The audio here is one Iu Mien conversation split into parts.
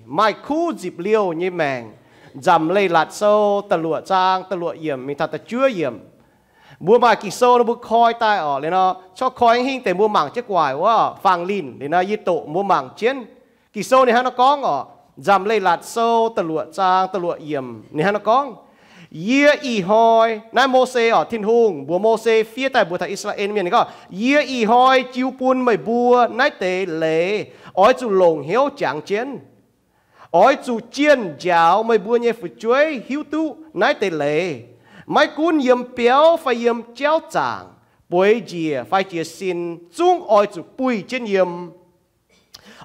maaih kuv nzipc liouh nyei maengc. Nzamc Leiz-Latc Sou da'luoqc zaang da'luoqc yiemc mingh taux da'juov yiemc. Mbuo maaih Ging-Sou nor mbuo koi daaih orqc, liuz nor corc koi hingh deix mbuo mangc jienv gu'nguaaic wuov faang linh, liuz nor yie doqc mbuo mangc jienv. Ging-Sou ninh hnangv naaiv gorngv orqc, Nzamc Leiz-Latc Sou da'luoqc zaang da'luoqc yiemc ninh hnangv naaiv gorngv, Yie ih hnoi, naaiv Mose orqc, Tin-Hungh mbuox Mose fiev daaih mbuox taux I^saa^laa^en Mienh, ninh gorngv, Yie ih hnoi jiu bun meih mbuo naaiv deix leiz, oix zuqc longc hnyouv jangx jienv. Oix zuqc jienh njaaux meih mbuo nyei fu'jueiv hiuv duqv naaiv deix leiz, maiv gunv yiem biauv fai yiem jauv zaangc, bueix njiec fai jiez sin, zungv oix zuqc buih jienv yiem.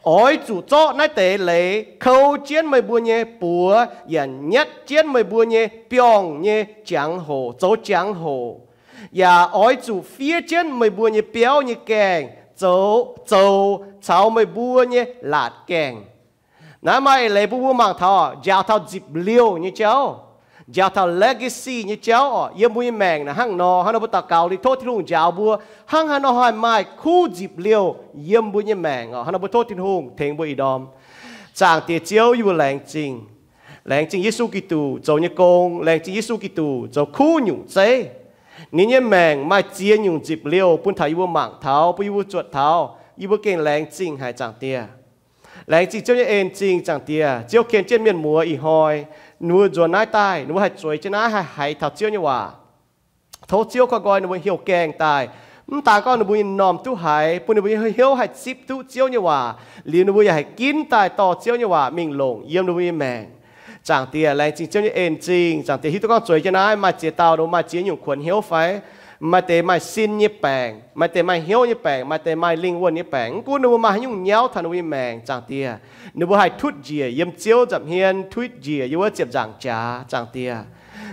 Oix zuqc zorqv naaiv deix leiz kou jienv meih mbuo nyei buoz yaac nyatv jienv meih mbuo nyei biorngh nyei jangx-hoc, zoux jangx-hoc. Yaac oix zuqc fiev jienv meih mbuo nyei biauv nyei gaengh zoux, zoux caux meih mbuo nyei laatc gaengh. Naaiv maaih eix leiz bun mbuo mangc taux, njaaux taux nzipc liouh nyei jauv, njaaux taux legacy nyei jauv orqc, yiem mbuo nyei maengc naaic hnangv nor. Hnangv nor mbuo daux gaux liuz tov Tin-Hungh njaaux mbuo hnangv haaix nor haih maaih kuv nzipc liouh yiem mbuo nyei maengc orqc. Hnangv nor mbuo tov Tin-Hungh tengx mbuo ih ndorm. Zaangc Diex Ziouv, yie mbuo laengz zingh. Laengz zingh Yesu Giduc zoux nyei gong. Laengz zingh Yesu Giduc zoux kuv nyungc zeiv. Ninh nyei maengc maaih ziex nyungc nzipc liouh bun taux yie mbuo mangc taux, bun yie mbuo zuotc taux. Yie mbuo gengh laengz zingh haic, Zaangc Diex. Laengz zingh Ziouv nyei en-zingh, Zaangc Diex. Ziouv ken jienv mienh muoz ih hnoi ninh mbuo nzuonx naaiv daaih, ninh mbuo haih zueiz jienv naaiv, haih haiz taux Ziouv nyei waac. Tov Ziouv koi nqoi ninh mbuo heuc gaengh daaih. Mv daan gorngv ninh mbuo nyei m'normh duqv haiz, bun ninh mbuo nyei hnyouv haih zipv duqv Ziouv nyei waac, liuz ninh mbuo yaac haih ginv daaih dorh Ziouv nyei waac mingh longc yiem ninh mbuo nyei maengc. Zaangc Diex, laengz zingh Ziouv nyei en-zingh. Zaangc Diex, hiuv duqv gorngv zueiz jienv naaiv maaih ziex dauh ninh mbuo maaih ziex nyungc kuonx hnyouv fai? Maaih deix maaih sin nyei baengc, maaih deix maaih hnyouv nyei baengc, maaih deix maaih lingh wuonh nyei baengc. Mv gunv ninh mbuo maaih haaix nyungc nyauv taux ninh mbuo nyei maengc, Zaangc Diex, ninh mbuo haih tutv njiec yiem Ziouv nza'hmien, tutv njiec yiem wuov ziepc nzaangc jaax, Zaangc Diex.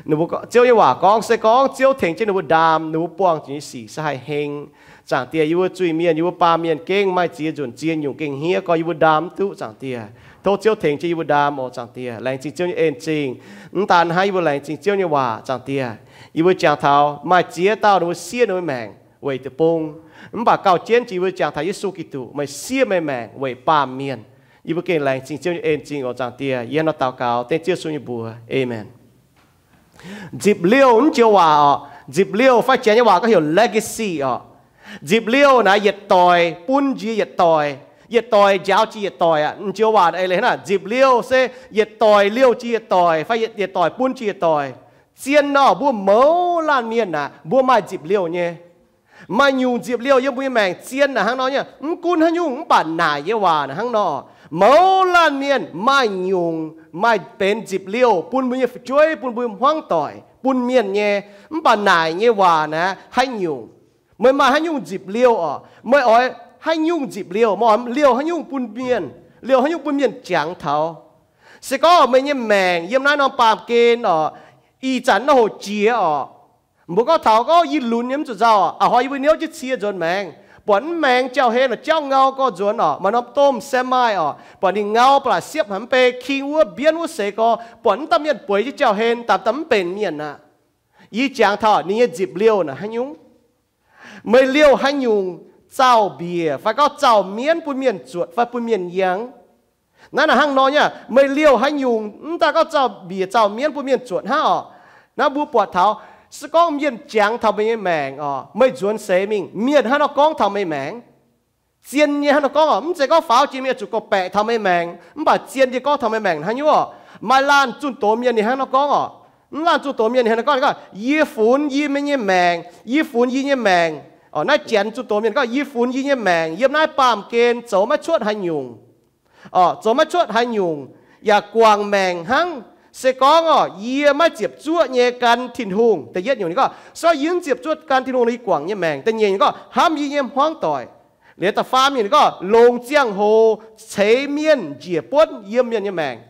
Ninh mbuo, Ziouv nyei waac gorngv, se gorngv Ziouv tengx jienv ninh mbuo ndaam, ninh mbuo buangh zuqc nyei sic se haih heng. Zaangc Diex, yie mbuo zuiz-mienh, yie mbuo baamh mienh gengh maaih ziex nzunc ziex nyungc gengh hniev, gorngv yie mbuo ndaam mv duqv, Zaangc Diex. Tov Ziouv tengx jienv yie mbuo ndaam oc, Zaangc Diex. Laengz zingh Ziouv nyei en-zingh. Mv daan hnangv, yie mbuo laengz zingh Ziouv nyei waac, Zaangc Diex. Yie mbuo jangx taux maaih ziex dauh ninh mbuo siev ninh mbuo maengc weic deic-bung, mv baac gauh jienv jiex yie mbuo jangx taux Yesu Giduc, meih siev meih maengc weic baamh mienh. Yie mbuo gengh laengz zingh Ziouv nyei en-zingh oc, Zaangc Diex. Yie hnangv nor daux gaux dengv Ziouv Yesu nyei mbuox, aamen. Nzipc liouh mv joux waac orqc, nzipc liouh fai Janx nyei waac gorngv heuc legacy orqc. Nzipc liouh naaiv yietc doic bun jiex yietc doic, yietc doic njaaux jiex yietc doic aqv. Mv joux waac eix leiz hnangv naaic, nzipc liouh se yietc doic liouh jiex yietc doic fai yietc doic bun jiex yietc doic. Zien nor, mbuo mouz laanh mienh aac, mbuo maaih nzipc liouh nyei. Maaih nyungc nzipc liouh yiem mbuo nyei maengc zien naaic hnangv nor nyei. Mv gunv haaix nyungc, mv baac naaic nyei waac naaic hnangv nor, mouz laanh mienh maaih nyungc maaih benx nzipc liouh bun mbuo nyei fu'jueiv, bun mbuo hmuangv doic, bun mienh nyei. Mv baac naaic nyei waac naaic haaix nyungc, meih maaih haaix nyungc nzipc liouh orqc, meih oix haaix nyungc nzipc liouh, meih oix liouh haaix nyungc bun mienh, liouh haaix nyungc bun mienh jangx taux. Se gorngv meih nyei maengc yiem naaiv norm baamh gen orqc, ih zanc naaiv hoc jiex orqc, mbuo gorngv taux gorngv yie lunx nyei mv zuqc nzauh, a'hnoi yie mbuo niouv jienv cie nzuonx maengx, buatc mv maengx jauv-hlen jauv ngau gorx nzuonx orqc, maaih norm domh sem maaih orqc, buatc ninh ngau ba'laqc siepv haic, mv bei king wuov mbienv wuov seix gorx, buatc mv dauh mienh bueix jienv jauv-hlen, dapv dapv mv benx mienh aqv. Yie jangx taux ninh nyei nzipc liouh naaic haaix nyungc. Meih liouh haaix nyungc zaux mbiec fai gorngv zaux mienv bun mienh zuotc fai bun mienh yangh? Naaiv naaic hnangv nor nyei, meih liouh haaix nyungc, mv daaih gorngv zaux mbiec zaux mienv bun mienh zuotc hnangv orqc. Naaiv mbuo buatc taux, se gorngv mienh jangx taux meih nyei maengc orqc, meih nzuonx seix mingh, mienh hnangv nor gorngv taux meih maengc. Zien nyei hnangv nor gorngv orqc, mv zeiz gorngv faaux jiex mienh zuqc gorngv-baeqc taux meih maengc, mv baac zien nyei gorngv taux meih maengc hnangv nyungc orqc. Maaih laanh zunh doz mienh ninh hnangv nor gorngv orqc. Mv laanh zunh doz mienh ninh hnangv nor gorngv, yie funx yie meih nyei maengc, yie funx yie nyei maengc. Orqc, naaiv Janx zunh doz mienh gorngv, yie funx yie nyei maengc yiem naaiv baamh gen zoux maiv cuotv haaix nyungc. Orqc, zoux maiv cuotv haaix nyungc, yaac guangc maengc hnangv. Se gorngv orqc, yie maiv ziepc zuoqv nyei gan Tin-Hungh. Da'yietv nyungc ninh gorngv, se gorngv yie mv ziepc zuoqv gan Tin-Hungh nor, yie guangc nyei maengc. Da'nyeic nyungc gorngv, hnamv yie nyei hmuangv doic. Liuz da'faam nyungc ninh gorngv, longc ziangh hoc ceix mienh njiec buonv yiem mienh nyei maengc.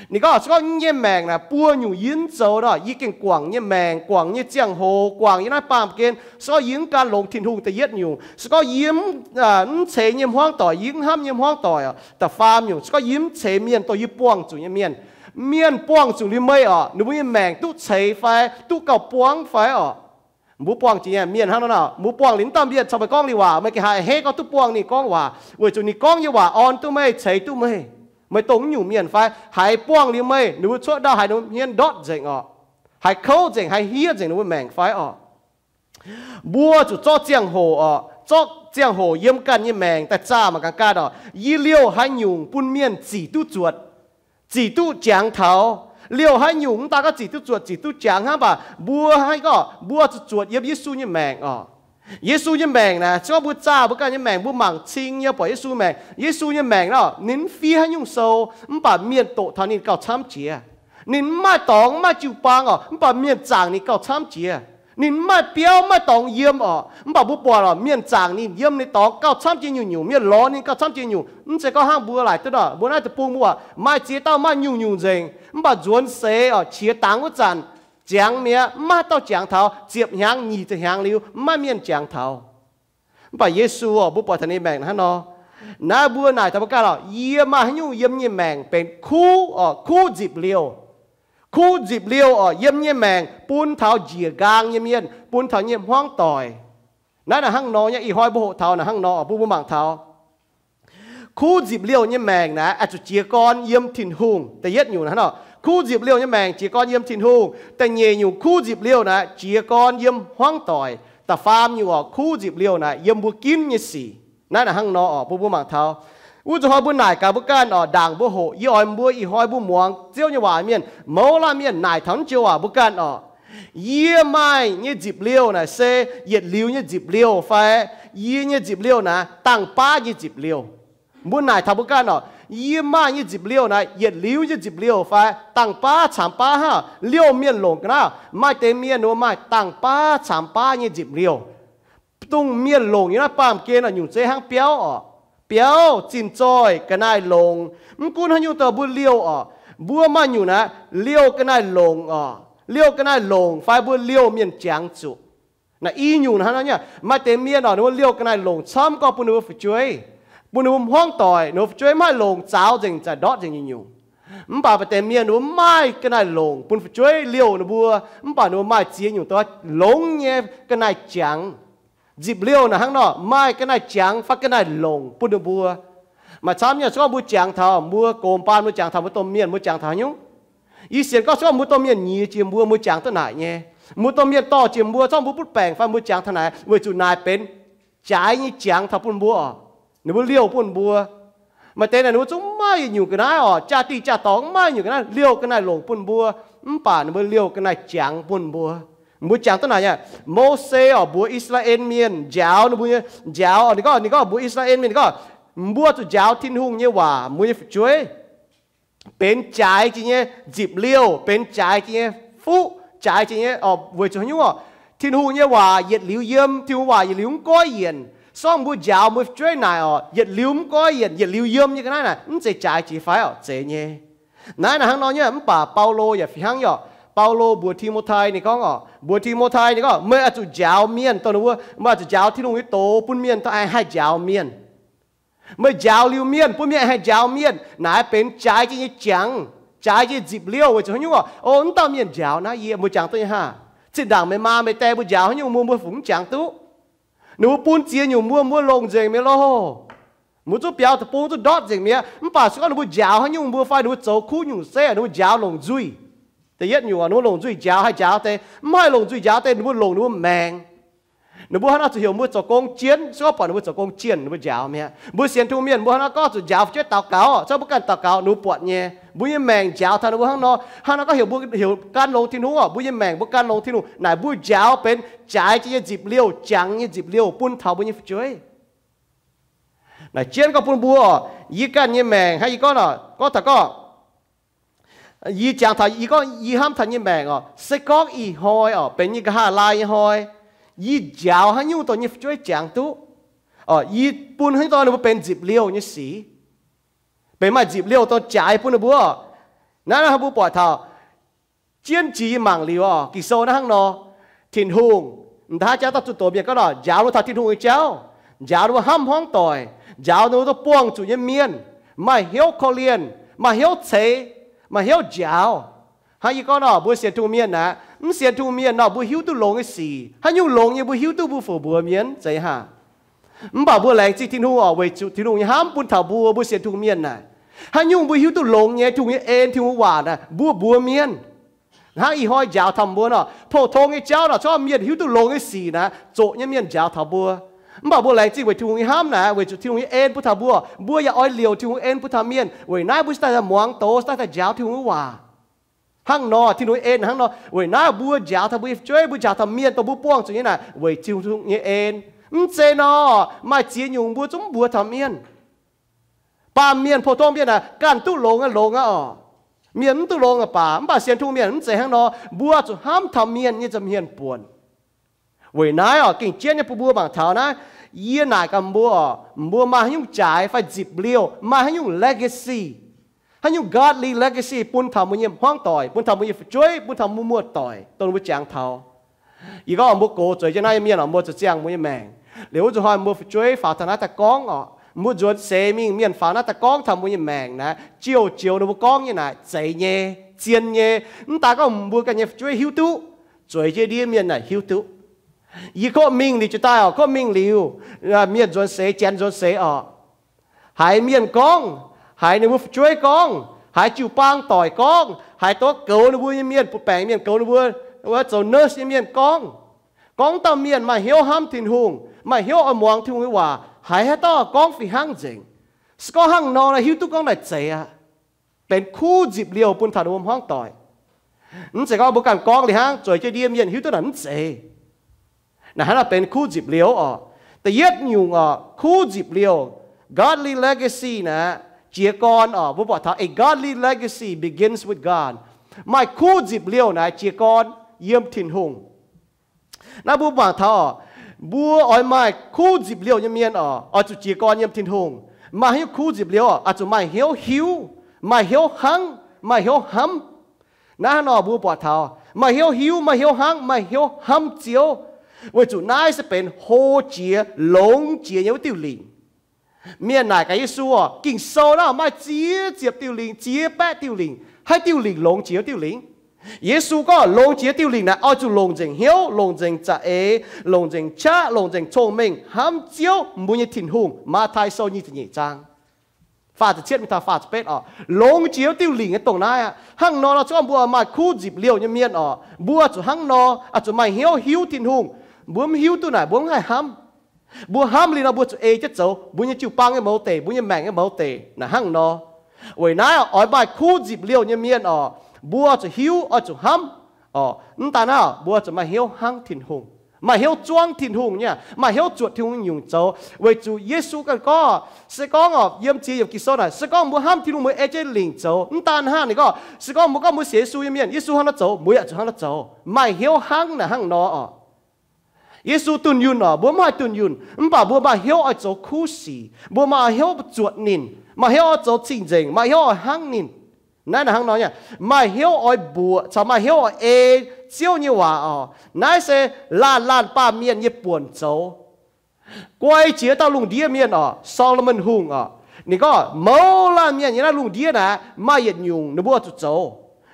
Ninh gorngv, se gorngv yie nyei maengc naaic buo nyungc yie mv zoux nor, yie gengh guangc nyei maengc, guangc nyei ziangh hoc, guangc yiem naaiv baamh gen. Se gorngv yie mv gan longx Tin-Hungh, da'yietv nyungc. Se gorngv yie mv, mv ceix nyei hmuangv doic, yie mv hnamv nyei hmuangv doic orqc. Da'faam nyungc, se gorngv yie mv ceix mienh dongh yie buangh zuqc nyei mienh. Mienh buangh zuqc liuz meih orqc, ninh mbuo nyei maengc duqv ceix fai duqv gauh buangv fai orqc? Mbuo buangh jiex nyei mienh hnangv nor, mbuo buangh liuz mv dauh mienh caux meih gorngv liuz waac, meih gengh haih a'hneiv gorngv duqv buangh ninh gorngv waac, weic zuqc ninh gorngv nyei waac orn duqv meih, ceix duqv meih. Meih dongh naaiv nyungc mienh fai? Haiz buangh liuz meih, ninh mbuo cuotv ndau haaix, ninh mbuo hmien ndortv nzengc orqc, haiz kouv nzengc, haaix hiev nzengc ninh mbuo maengc fai orqc? Mbuo zuqc zorqv ziangh hoc orqc, zorqv ziangh hoc yiem ganh nyei maengc daaih zaah mangc gaax ganh orqc, yie liouh haaix nyungc bun mienh zic duqv zuotc, zic duqv jangx taux. Liouh haaix nyungc mv daaih gorngv zic duqv zuotc, zic duqv jangx hnangv, mv baac mbuo hnangv gorngv mbuo zuqc zuotc yiem Yesu nyei maengc orqc. Yesu nyei maengc naaic, se gorngv mbuo zaah mbuo ganh nyei maengc, mbuo mangc cing nyei buatc Yesu maengc, Yesu nyei maengc naaic, ninh mv fiev haaix nyungc sou, mv baac mienh doqc taux ninh gauh camv jiex. Ninh mv maaih dorngx, mv maaih jiu-baang orqc, mv baac mienh zaangc ninh gauh camv jiex. Ninh mv maaih biauv, mv maaih dorngx yiem orqc, mv baac mbuo buatc orqc, mienh zaangc ninh, yiem ninh dorngx gauh camv jiex nyungc-nyungc, mienh lorz ninh gauh camv jiex nyungc. Mv zeiz gorngv hnangv mbuo laaic duqv orqc, mbuo naaiv deic-bung mbuo maaih ziex dauh maaih nyungc-nyungc nzengc, mv baac nzuonx seix orqc, qiex dangx wuov zanc jangx mi'aqv, mv maaih dauh jangx taux. Ziepc hnyangx nyic ziepc hnyangx liuz, mv maaih mienh jangx taux. Mv baac Yesu orqc, mbuo buatc taux ninh maengc hnangv nor. Naaiv mbuo naaic taux mbuo ganh orqc, yie maaih haaix nyungc yiem nyei maengc benx kuv orqc, kuv nzipc liouh. Kuv nzipc liouh orqc, yiem nyei maengc bun taux njiec nqaang nyei mienh, bun taux nyei hmuangv doic. Naaiv naaic hnangv nor nyei, ih hnoi mbuo hoqc taux naaic hnangv nor, bun mbuo mangc taux kuv nzipc liouh nyei maengc naaic oix zuqc jiez gorn yiem Tin-Hungh. Da'yietv nyungc hnangv nor, kuv nzipc liouh nyei maengc jiez gorn yiem Tin-Hungh. Da'nyeic nyungc kuv nzipc liouh naaic jiez gorn yiem hmuangv doic. Da'faam nyungc orqc, kuv nzipc liouh naaic yiem mbuo ginv nyei sic. Naaiv naaic hnangv nor orqc, bun mbuo mangc taux. Wuov zuqc hnoi mbuo naaic gaax mbuo ganh orqc, ndaangc mbuo hoqc, yie oix mbuo ih hnoi mbuo muangx Ziouv nyei waac mienh, mouz laanh mienh naaic taux naaiv joux waac mbuo ganh orqc, yie maaih nyei nzipc liouh naaic se yietc liuz nyei nzipc liouh fai yie nyei nzipc liouh naaic dangh baav nyei nzipc liouh. Mbuo naaic taux mbuo ganh orqc, yie maaih nyei nzipc liouh naaic yietc liuz nyei nzipc liouh fai dangh baav camx baav hnangv. Liouh mienh longc ga'naaiv, maaih deix mienh ninh mbuo maaih dangh baav camx baav nyei nzipc liouh. Dongh mienh longc nyei naaiv baamh gen orqc, nyungc zeiv hnangv biauv orqc. Biauv, zinh zoih, ga'naaiv longc, mv gunv haaix nyungc dongh mbuo liouh orqc, mbuo maaih nyungc naaic liouh ga'naaiv longc orqc, liouh ga'naaiv longc fai mbuo liouh mienh jangx zuqc. Naaiv i nyungc hnangv nor nyei, maaih deix mienh orqc, ninh mbuo liouh ga'naaiv longc camv gorngv bun ninh mbuo fu'jueiv, bun ninh mbuo hmuangv doic, ninh mbuo fu'jueiv mv haih longc, zaaux nzengc, za'gengh ndortv nzengc nyungc-nyungc. Mv baac maaih deix mienh ninh mbuo maaih ga'naaiv longc bun fu'jueiv liouh ninh mbuo, mv baac ninh mbuo maaih ziex nyungc dongh longx nyei ga'naaiv jangx. Nzipc liouh naaic hnangv nor, maaih ga'naaiv jangx fai ga'naaiv longc bun ninh mbuo. Maaih camv nyei, se gorngv mbuo jangx taux, mbuo gox baan mbuo jangx taux mbuo domh mienh, mbuo jangx taux haaix nyungc? Yie sienx gorngv se gorngv mbuo domh mienh nyiex jiex mbuo, mbuo jangx duqv naaic nyei. Mbuo domh mienh dorh jiex mbuo, se gorngv mbuo butv baengc fai mbuo jangx taux naaic, weic zuqc naaic benx jaaix nyei jangx taux bun mbuo orqc. Ninh mbuo liouh bun mbuo. Maaih deix naaic ninh mbuo zungv mv maaih nyungc ga'naaiv orqc, jaa-dingh jaa-dorngx mv maaih nyungc ga'naaiv, liouh ga'naaiv longc bun mbuo, mv baac ninh mbuo liouh ga'naaiv jangx bun mbuo. Mbuo jangx duqv naaic nyei. Mose orqc, mbuox I^saa^laa^en Mienh njaaux ninh mbuo nyei, njaaux orqc, ninh gorngv, ninh gorngv mbuox I^saa^laa^en Mienh, ninh gorngv, mbuo zuqc njaaux Tin-Hungh nyei waac, mbuo nyei fu'jueiv benx jaaix jiex nyei nzipc liouh, benx jaaix jiex nyei fuqv, jaaix jiex nyei orqc. Weic zuqc haaix nyungc orqc? Tin-Hungh nyei waac yietc liuz yiem, Tin-Hungh waac yietc liuz mv goiv yienc. Se gorngv mbuo njaaux mbuo fu'jueiv naaic orqc, yietc liuz mv goiv yienc, yietc liuz yiem nyei ga'naaiv naaic, mv zeiz jaaix jiex fai orqc? Zeiz nyei. Naaiv naaic hnangv nor nyei, mv baac Baulo yaac fih hnangv nyei orqc. Baulo mbuox Ti^mo^tai ninh gorngv orqc, mbuox Ti^mo^tai ninh gorngv, meih oix zuqc njaaux mienh dongh ninh mbuo, meih oix zuqc njaaux Tin-Hungh nyei doz bun mienh dongh aengx haih njaaux mienh. Meih njaaux liuz mienh, bun mienh aengx haih njaaux mienh, naaic benx jaaix jiex nyei jangx, jaaix jiex nzipc liouh. Weic zuqc haaix nyungc orqc? O, mv dauh mienh njaaux naaiv yie, mbuo jangx duqv nyei haah? Zinh ndaangc meih maa meih dae mbuo njaaux haaix nyungc, mbuo, mbuo fungc mv jangx duqv. Ninh mbuo bun ziex nyungc mbuo, mbuo longc nzengc mi'aqv loh. Mbuo zungv biaux deic-bung zungv ndortv nzengc mi'aqv. Mv baac se gorngv ninh mbuo njaaux haaix nyungc mbuo fai ninh mbuo zoux kuv nyungc zeiv, ninh mbuo njaaux longc nzuih. Da'yietv nyungc, ninh mbuo longc nzuih njaaux, haih njaaux deix. Mv haih longc nzuih njaaux deix, ninh mbuo longc ninh mbuo maengc. Ninh mbuo hnangv naaiv zuqc heuc mbuo zoux gong jienh, se gorngv buatc ninh mbuo zoux gong jienh, ninh mbuo njaaux mi'aqv. Mbuo sienx Tin-Hungh mienh, mbuo hnangv naaiv gorngv zuqc njaaux fu'jueiv daux gaux, se mbuo ganh daux gaux, ninh mbuo buatc nyei. Mbuo nyei maengc njaaux taux ninh mbuo hnangv nor. Hnangv naaiv gorngv heuc mbuo heuc gan longx Tin-Hungh orqc, mbuo nyei maengc mbuo gan longx Tin-Hungh naaic, mbuo njaaux benx jaaix jiex nyei nzipc liouh, jangx nyei nzipc liouh bun taux mbuo nyei fu'jueiv. Naaic jienv gorngv bun mbuo orqc, yie ganh nyei maengc hnangv yie gorngv orqc, gorngv taux gorngv, yie jangx taux yie gorngv yie hnamv taux nyei maengc orqc, se gorngv ih hnoi orqc, benx yie nqa'haav laai nyei hnoi, yie njaaux haaix nyungc dongh nyei fu'jueiv jangx duqv, orqc, yie bun haaix nyungc dongh ninh mbuo benx nzipc liouh nyei sic, benx maaih nzipc liouh dongh jaaix bun ninh mbuo orqc. Naaiv, naaiv mbuo buatc taux jienv jiex yie mangc liuz orqc, Ging-Sou naaiv hnangv nor, Tin-Hungh, m'daaih jauv dauh zunh doz mienh gorngv nor, njaaux ninh mbuo taux Tin-Hungh nyei jauv, njaaux ninh mbuo hnamv hmuangv doic, njaaux ninh mbuo duqv buangh zuqc nyei mienh, maaih hnyouv korv-lienh, maaih hnyouv ceix, maaih hnyouv njaaux. Hnangv yie gorngv nor, mbuo sienx Tin-Hungh mienh naaic, mv sienx Tin-Hungh mienh nor, mbuo hiuv duqv longx nyei sic, haaix nyungc longx nyei mbuo hiuv duqv, mbuo fu'jueiv mbuox mienh zeiz haah? Mv baac mbuo laengz zingh Tin-Hungh orqc, weic zuqc Tin-Hungh nyei hnamv bun taux mbuo, mbuo sienx Tin-Hungh mienh naaic. Haaix nyungc mbuo hiuv duqv longx nyei Tin-Hungh nyei en, Tin-Hungh waac naaic, mbuo mbuox mienh. Hnangv ih hnoi njaaux taux mbuo nor, pou-tong nyei jauv nor, corc mienh hiuv duqv longx nyei sic naaic, zoqc nyei mienh njaaux taux mbuo. Mv baac mbuo laengz zingh weic Tin-Hungh nyei hnamv naaic, weic zuqc Tin-Hungh nyei en bun taux mbuo, mbuo yaac oix liouc Tin-Hungh en bun taux mienh. Weic naaiv mbuo cingx daaih muangx doz, cingx daaih njaaux Tin-Hungh nyei waac. Hnangv nor, Tin-Hungh nyei en hnangv nor. Weic naaiv mbuo njaaux taux mbuo nyei fu'jueiv, mbuo njaaux taux mienh, dongh mbuo buangh zuqc nyei naaic, weic Tin-Hungh nyei en. Mv zeiz nor, maaih ziex nyungc mbuo zungv mv mbuox taux mienh. Baamh mienh, pou-tong mienh aah, ganh duqv longx aqv, longx aqv oc. Mienh mv duqv longx aqv baac, mv baac sienx Tin-Hungh mienh mv zeiz hnangv nor. Mbuo zuqc hnamv taux mienh nyei nza'hmien buonc. Weic naaiv oc, gengh jienv nyei bun mbuo mangc taux naaiv, yie naaic gaax mbuo oc, mbuo maaih haaix nyungc jaaix fai nzipc liouh, maaih haaix nyungc legacy, haaix nyungc godly legacy bun taux mbuo nyei hmuangv doic, bun taux mbuo nyei fu'jueiv, bun taux mbuo muoz-doic, dongh mbuo jangx taux. Yie gorngv mbuo gox zueiz jienv naaiv nyei mienh oc, mbuo zuqc ziangh mbuo nyei maengc. Liuz wuov nzunc hnoi mbuo fu'jueiv faaux taux naaiv daaih gorngv oc, mbuo nzuonx seix mingh, mienh faaux naaiv daaih gorngv taux mbuo nyei maengc naaic, jiouv joux ninh mbuo gorngv nyei naaic zeiz nyei, zien nyei. Mv daaih gorngv mbuo ganh nyei fu'jueiv hiuv duqv, zueiz jienv ndiev mienh naaic hiuv duqv. Yie kov mingh liuz jiez daaih oc, kov mingh liuz, mienh nzuonx seix, janx nzuonx seix oc, haiz mienh gorngv, haiz ninh mbuo fu'jueiv gorngv, haiz jiu-baang doic gorngv, haiz douz goux ninh mbuo nyei mienh, butv baengc mienh goux ninh mbuo, wuov zoux nurse nyei mienh gorngv, gorngv dauh mienh maaih hnyouv hnamv Tin-Hungh, maaih hnyouv oix muangx Tin-Hungh nyei waac, haiz haaix dauh gorngv fih hnangv nzengc. Se gorngv hnangv nor, hiuv duqv gorngv naaic zeiz aqv. Benx kuv nzipc liouh bun taux ninh mbuo hmuangv doic. Mv zeiz gorngv mbuo ganh gorngv liuz hnangv, zueiz jienv ndiev mienh hiuv duqv naaic mv zeiz. Naaic hnangv naaic benx kuv nzipc liouh oc. Da'yietv nyungc oc, kuv nzipc liouh, godly legacy naaic, jiez gorn oc, mbuo buatc taux a godly legacy begins with God. Maaih kuv nzipc liouh naaic jiez gorn yiem Tin-Hungh. Naaiv mbuo mangc taux oc, mbuo oix maaih kuv nzipc liouh nyei mienh oc, oix zuqc jiez gorn yiem Tin-Hungh. Maaih haaix nyungc kuv nzipc liouh oc, oix zuqc maaih hnyouv hiuv, maaih hnyouv hnangv, maaih hnyouv hnamv. Naaiv hnangv nor mbuo buatc taux maaih hnyouv hiuv, maaih hnyouv hnangv, maaih hnyouv hnamv Ziouv, weic zuqc naaiv se benx hlo jiex, longx jiex nyei wuov diuh lingc. Mienh naaic gaax Yesu oc, Ging-Sou naaiv maaih ziex ziepc diuh lingc, ziex baeqv diuh lingc, haaix diuh lingc longx jiex wuov diuh lingc? Yesu gorngv longx jiex diuh lingc naaic, oix zuqc longc nzengc hnyouv, longc nzengc za'eix, longc nzengc qaqv, longc nzengc cong-mengh hnamv Ziouv, mbuo nyei Tin-Hungh. Matv^tai Sou nyic ziepc nyeic zaang, faah ziepc cietv mingh taux faah ziepc betv oc. Longx jiex wuov diuh lingc nyei dongh naaiv aqv. Hnangv nor nor, se gorngv mbuo maaih kuv nzipc liouh nyei mienh oc, mbuo zuqc hnangv nor, oix zuqc maaih hnyouv hiuv Tin-Hungh. Mbuo mv hiuv duqv naaic, mbuo mv haih hnamv. Mbuo hnamv liuz nor, mbuo zuqc ei jienv zoux mbuo nyei jiu-baang nyei mouz deic, mbuo nyei maengc nyei mouz deic. Naaic hnangv nor. Weic naaiv oix maaih kuv nzipc liouh nyei mienh oc, mbuo zuqc hiuv, oix zuqc hnamv oc. Mv daan naaiv, mbuo zuqc maaih hnyouv hnangv Tin-Hungh, maaih hnyouv zuangv Tin-Hungh nyei, maaih hnyouv zuotc Tin-Hungh nyungc zoux. Weic zuqc Yesu ganh gorngv, se gorngv oc, yiem ziex yiemc Ging-Sou naaic, se gorngv mbuo hnamv Tin-Hungh, mbuo ei jienv lingc zoux. Mv daan hnangv, ninh gorngv, se gorngv mbuo gorngv mbuo sienx Yesu nyei mienh, Yesu hnangv naaiv zoux, mbuo yaac zuqc hnangv naaiv zoux. Maaih hnyouv hnangv naaic hnangv nor oc. Yesu dunh yunh oc, mbuo mv haih dunh yunh, mv baac mbuo maaih hnyouv oix zoux kuv sic, mbuo maaih hnyouv zuotc ninh, maaih hnyouv oix zoux cing-nzengc, maaih hnyouv oix hnangv ninh. Naaiv naaic hnangv nor nyei, maaih hnyouv oix mbuoqc caux maaih hnyouv oix ei Ziouv nyei waac oc. Naaiv se laanh laanh baamh mienh nyei buonc zoux. Guai jiex dauh lungh ndiev mienh oc, Saa^lo^morn Hungh oc, ninh gorngv mouz laanh mienh nyei naaiv lungh ndiev naaic maaih yietc nyungc ninh mbuo zuqc zoux.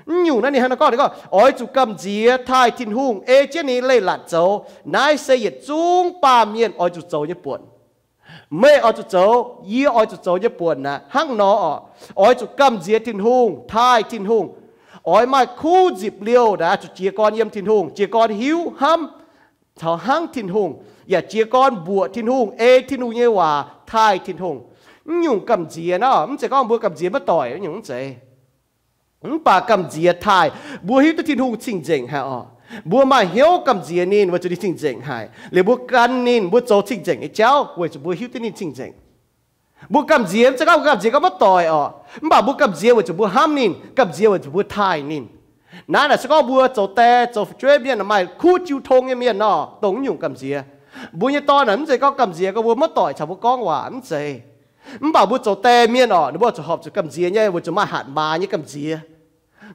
Mv nyungc naaiv ninh hnangv naaiv gorngv, ninh gorngv oix zuqc gamh nziex taaih Tin-Hungh, ei jienv ninh leiz-latc zoux. Naaiv se yietc zungv baamh mienh oix zuqc zoux nyei buonc. Meih oix zuqc zoux, yie oix zuqc zoux nyei buonc naaic hnangv nor oc. Oix zuqc gamh nziex Tin-Hungh, taaih Tin-Hungh. Oix maaih kuv nzipc liouh naaic zuqc jiez gorn yiem Tin-Hungh, jiez gorn hiuv hnamv caux hnangv Tin-Hungh, yaac jiez gorn mbuoqc Tin-Hungh, ei Tin-Hungh nyei waac, taaih Tin-Hungh. Mv nyungc gamh nziex naaiv, mv zeiz gorngv mbuo gamh nziex maiv doic nyungc, mv zeiz. Mv baac gamh nziex taaih, mbuo hiuv duqv Tin-Hungh cing-nzengc haic oc. Mbuo maaih hnyouv gamh nziex ninh weic zuqc ninh cing-nzengc haic, liuz mbuo gan ninh, mbuo zoux cing-nzengc nyei jauv weic zuqc mbuo hiuv duqv ninh cing-nzengc. Mbuo gamh nziex, mv zeiz gorngv mbuo gamh nziex gorngv maiv doic oc. Mv baac mbuo gamh nziex weic zuqc mbuo hnamv ninh, gamh nziex weic zuqc mbuo taaih ninh. Naaiv naaic se gorngv mbuo zoux die zoux fu'jueiv mienh maaih kuv jiu tong nyei mienh nor, dongh mv nyungc gamh nziex. Mbuo nyei dorn naaic mv zeiz gorngv gamh nziex gorngv mbuo maiv doic caux mbuo gorngv waac, mv zeiz. Mv baac mbuo zoux die mienh oc, ninh mbuo zuqc horpc zuqc gamh nziex nyei weic zuqc maaih hatc maaz nyei gamh nziex.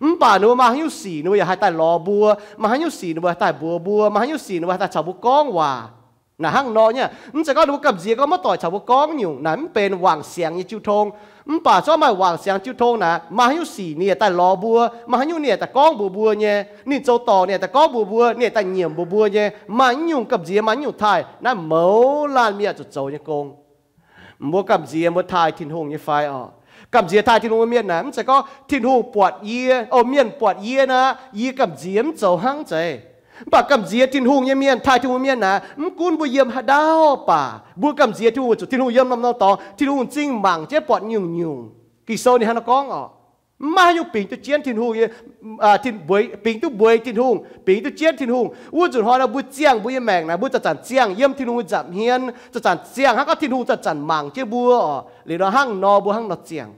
Mv baac ninh mbuo maaih haaix nyungc sic ninh mbuo yaac haih daaih lorz mbuo, maaih haaix nyungc sic ninh mbuo haih daaih mbuox mbuo, maaih haaix nyungc sic ninh mbuo haih daaih caux mbuo gorngv waac. Naaic hnangv nor nyei, mv zeiz gorngv ninh mbuo gamh nziex gorngv maiv doic caux mbuo gorngv nyungc, naaic mv benx wangc siangx nyei jiu tong. Mv baac se gorngv maaih wangc siangx jiu tong naaic, maaih haaix nyungc sic ninh yaac daaih lorz mbuo, maaih haaix nyungc ninh yaac daaih gorngv mbuox mbuo nyei. Ninh zoux dorngc ninh yaac daaih gorngv mbuox mbuo, ninh yaac daaih nyiemc mbuox mbuo nyei. Maaih haaix nyungc gamh nziex, maaih haaix nyungc taaih, naaiv mouz laanh mienh zuqc zoux nyei gong. Mbuo gamh nziex mbuo taaih Tin-Hungh nyei fai oc? Gamh nziex taaih Tin-Hungh nyei mienh naaic, mv zeiz gorngv Tin-Hungh buatc yie, o, mienh buatc yie naaic, yie gamh nziex mv zoux hnangv zeiz. Mv baac gamh nziex Tin-Hungh nyei mienh taaih Tin-Hungh mienh naaic, mv gunv mbuo yiem haaix ndau baac, mbuo gamh nziex Tin-Hungh weic zuqc Tin-Hungh yiem norm-norm dorngx, Tin-Hungh m'zing mangc jienv buatc nyungc-nyungc. Ging-Sou ninh hnangv nor gorngv oc. Mv maaih haaix nyungc bingx duqv jienv Tin-Hungh nyei, bingx duqv mbueix Tin-Hungh, bingx duqv jienv Tin-Hungh. Wuov nzunc hnoi nor mbuo ziangh mbuo nyei maengc naaic, mbuo zanc-zanc ziangh yiem Tin-Hungh nyei nza'hmien, zanc-zanc ziangh hnangv gorngv Tin-Hungh zanc-zanc mangc jienv mbuo oc. Liuz nor hnangv nor mbuo hnangv nor ziangh.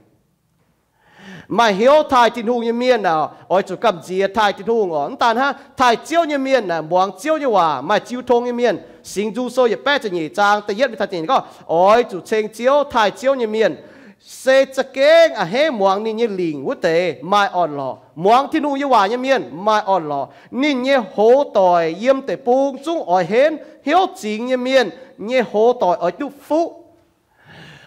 Maaih hnyouv taaih Tin-Hungh nyei mienh naaic, oix zuqc gamh nziex taaih Tin-Hungh oc. Mv daan hnangv, taaih Ziouv nyei mienh naaic, muangx Ziouv nyei waac, maaih jiu tong nyei mienh. Singx Nzung Sou yietc baeqv ziepc nyeic zaang da'yietv mingh taux da'nyeic gorngv, oix zuqc ceng Ziouv, taaih Ziouv nyei mienh. Se za'gengh a'hneiv muangx ninh nyei lingc wuov deix maaih orn-lorqc. Muangx Tin-Hungh nyei waac nyei mienh maaih orn-lorqc. Ninh nyei hoz doic yiem deic-bung zungv oix henv. Hnyouv zingx nyei mienh nyei hoz doic oix duqv fuqv.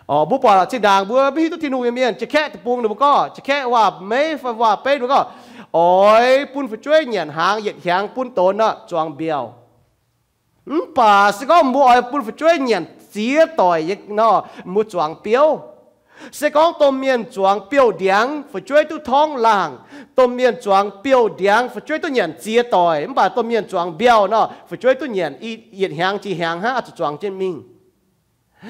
Mbuo buatc zinh ndaangc mbuo maiv hiuv duqv Tin-Hungh nyei mienh, jiex kaeqv deic-bung ninh mbuo gorngv, jiex kaeqv waac-meiv fai waac-beiv ninh mbuo gorngv, oix bun fu'jueiv nyanc hnaangx yietc hnyangx bun donx nor zuangx mbiauh. Mv baac se gorngv mbuo oix bun fu'jueiv nyanc ziex doic nor, mbuo zuangx biouv. Se gorngv domh mienh zuangx biouv-ndiangx, fu'jueiv duqv torngv laangh. Domh mienh zuangx biouv-ndiangx, fu'jueiv duqv nyanc ziex doic. Mv baac domh mienh zuangx mbiauh nor, fu'jueiv duqv nyanc yietc hnyangx jiex hnyangx hnangv, oix zuqc zuangx jienv mingh.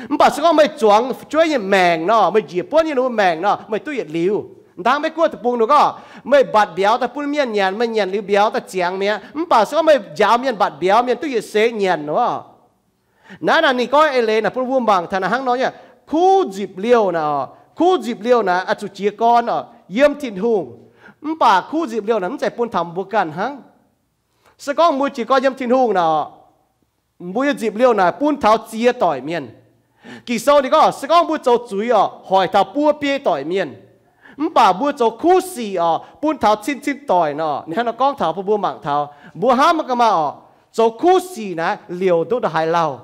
Mv baac se gorngv meih zuangx fu'jueiv nyei maengc nor, meih njiec buonv nyei ninh mbuo maengc nor, meih duqv yietc liuz. Hnangv Meiv Guoqv deic-bung ninh gorngv, meih mbatc mbiauz daaih bun mienh nyanc, meih nyanc liuz mbiauz daaih ziangx mi'aqv. Mv baac se gorngv meih njaaux mienh mbatc mbiauz, mienh duqv yietc seix nyanc oc. Naaiv naaic ninh gorngv eix leiz naaic bun mbuo mangc taux naaic hnangv nor nyei, kuv nzipc liouh naaic oc, kuv nzipc liouh naaic oix zuqc jiez gorn oc, yiem Tin-Hungh. Mv baac kuv nzipc liouh naaic mv zeiz bun taux mbuo ganh hnangv. Se gorngv mbuo jiez gorn yiem Tin-Hungh naaic oc, mbuo nyei nzipc liouh naaic bun taux ziex doic mienh. Ging-Sou ninh gorngv se gorngv mbuo zoux zuiz oc, hoic taux buo biei doic mienh. Mv baac mbuo zoux kuv sic oc, bun taux cin-cin doic nor. Ninh hnangv nor gorngv taux bun mbuo mangc taux mbuo hnamv maiv ga'maah oc, zoux kuv sic naaic liouc nduqc ndongc haaix lauh.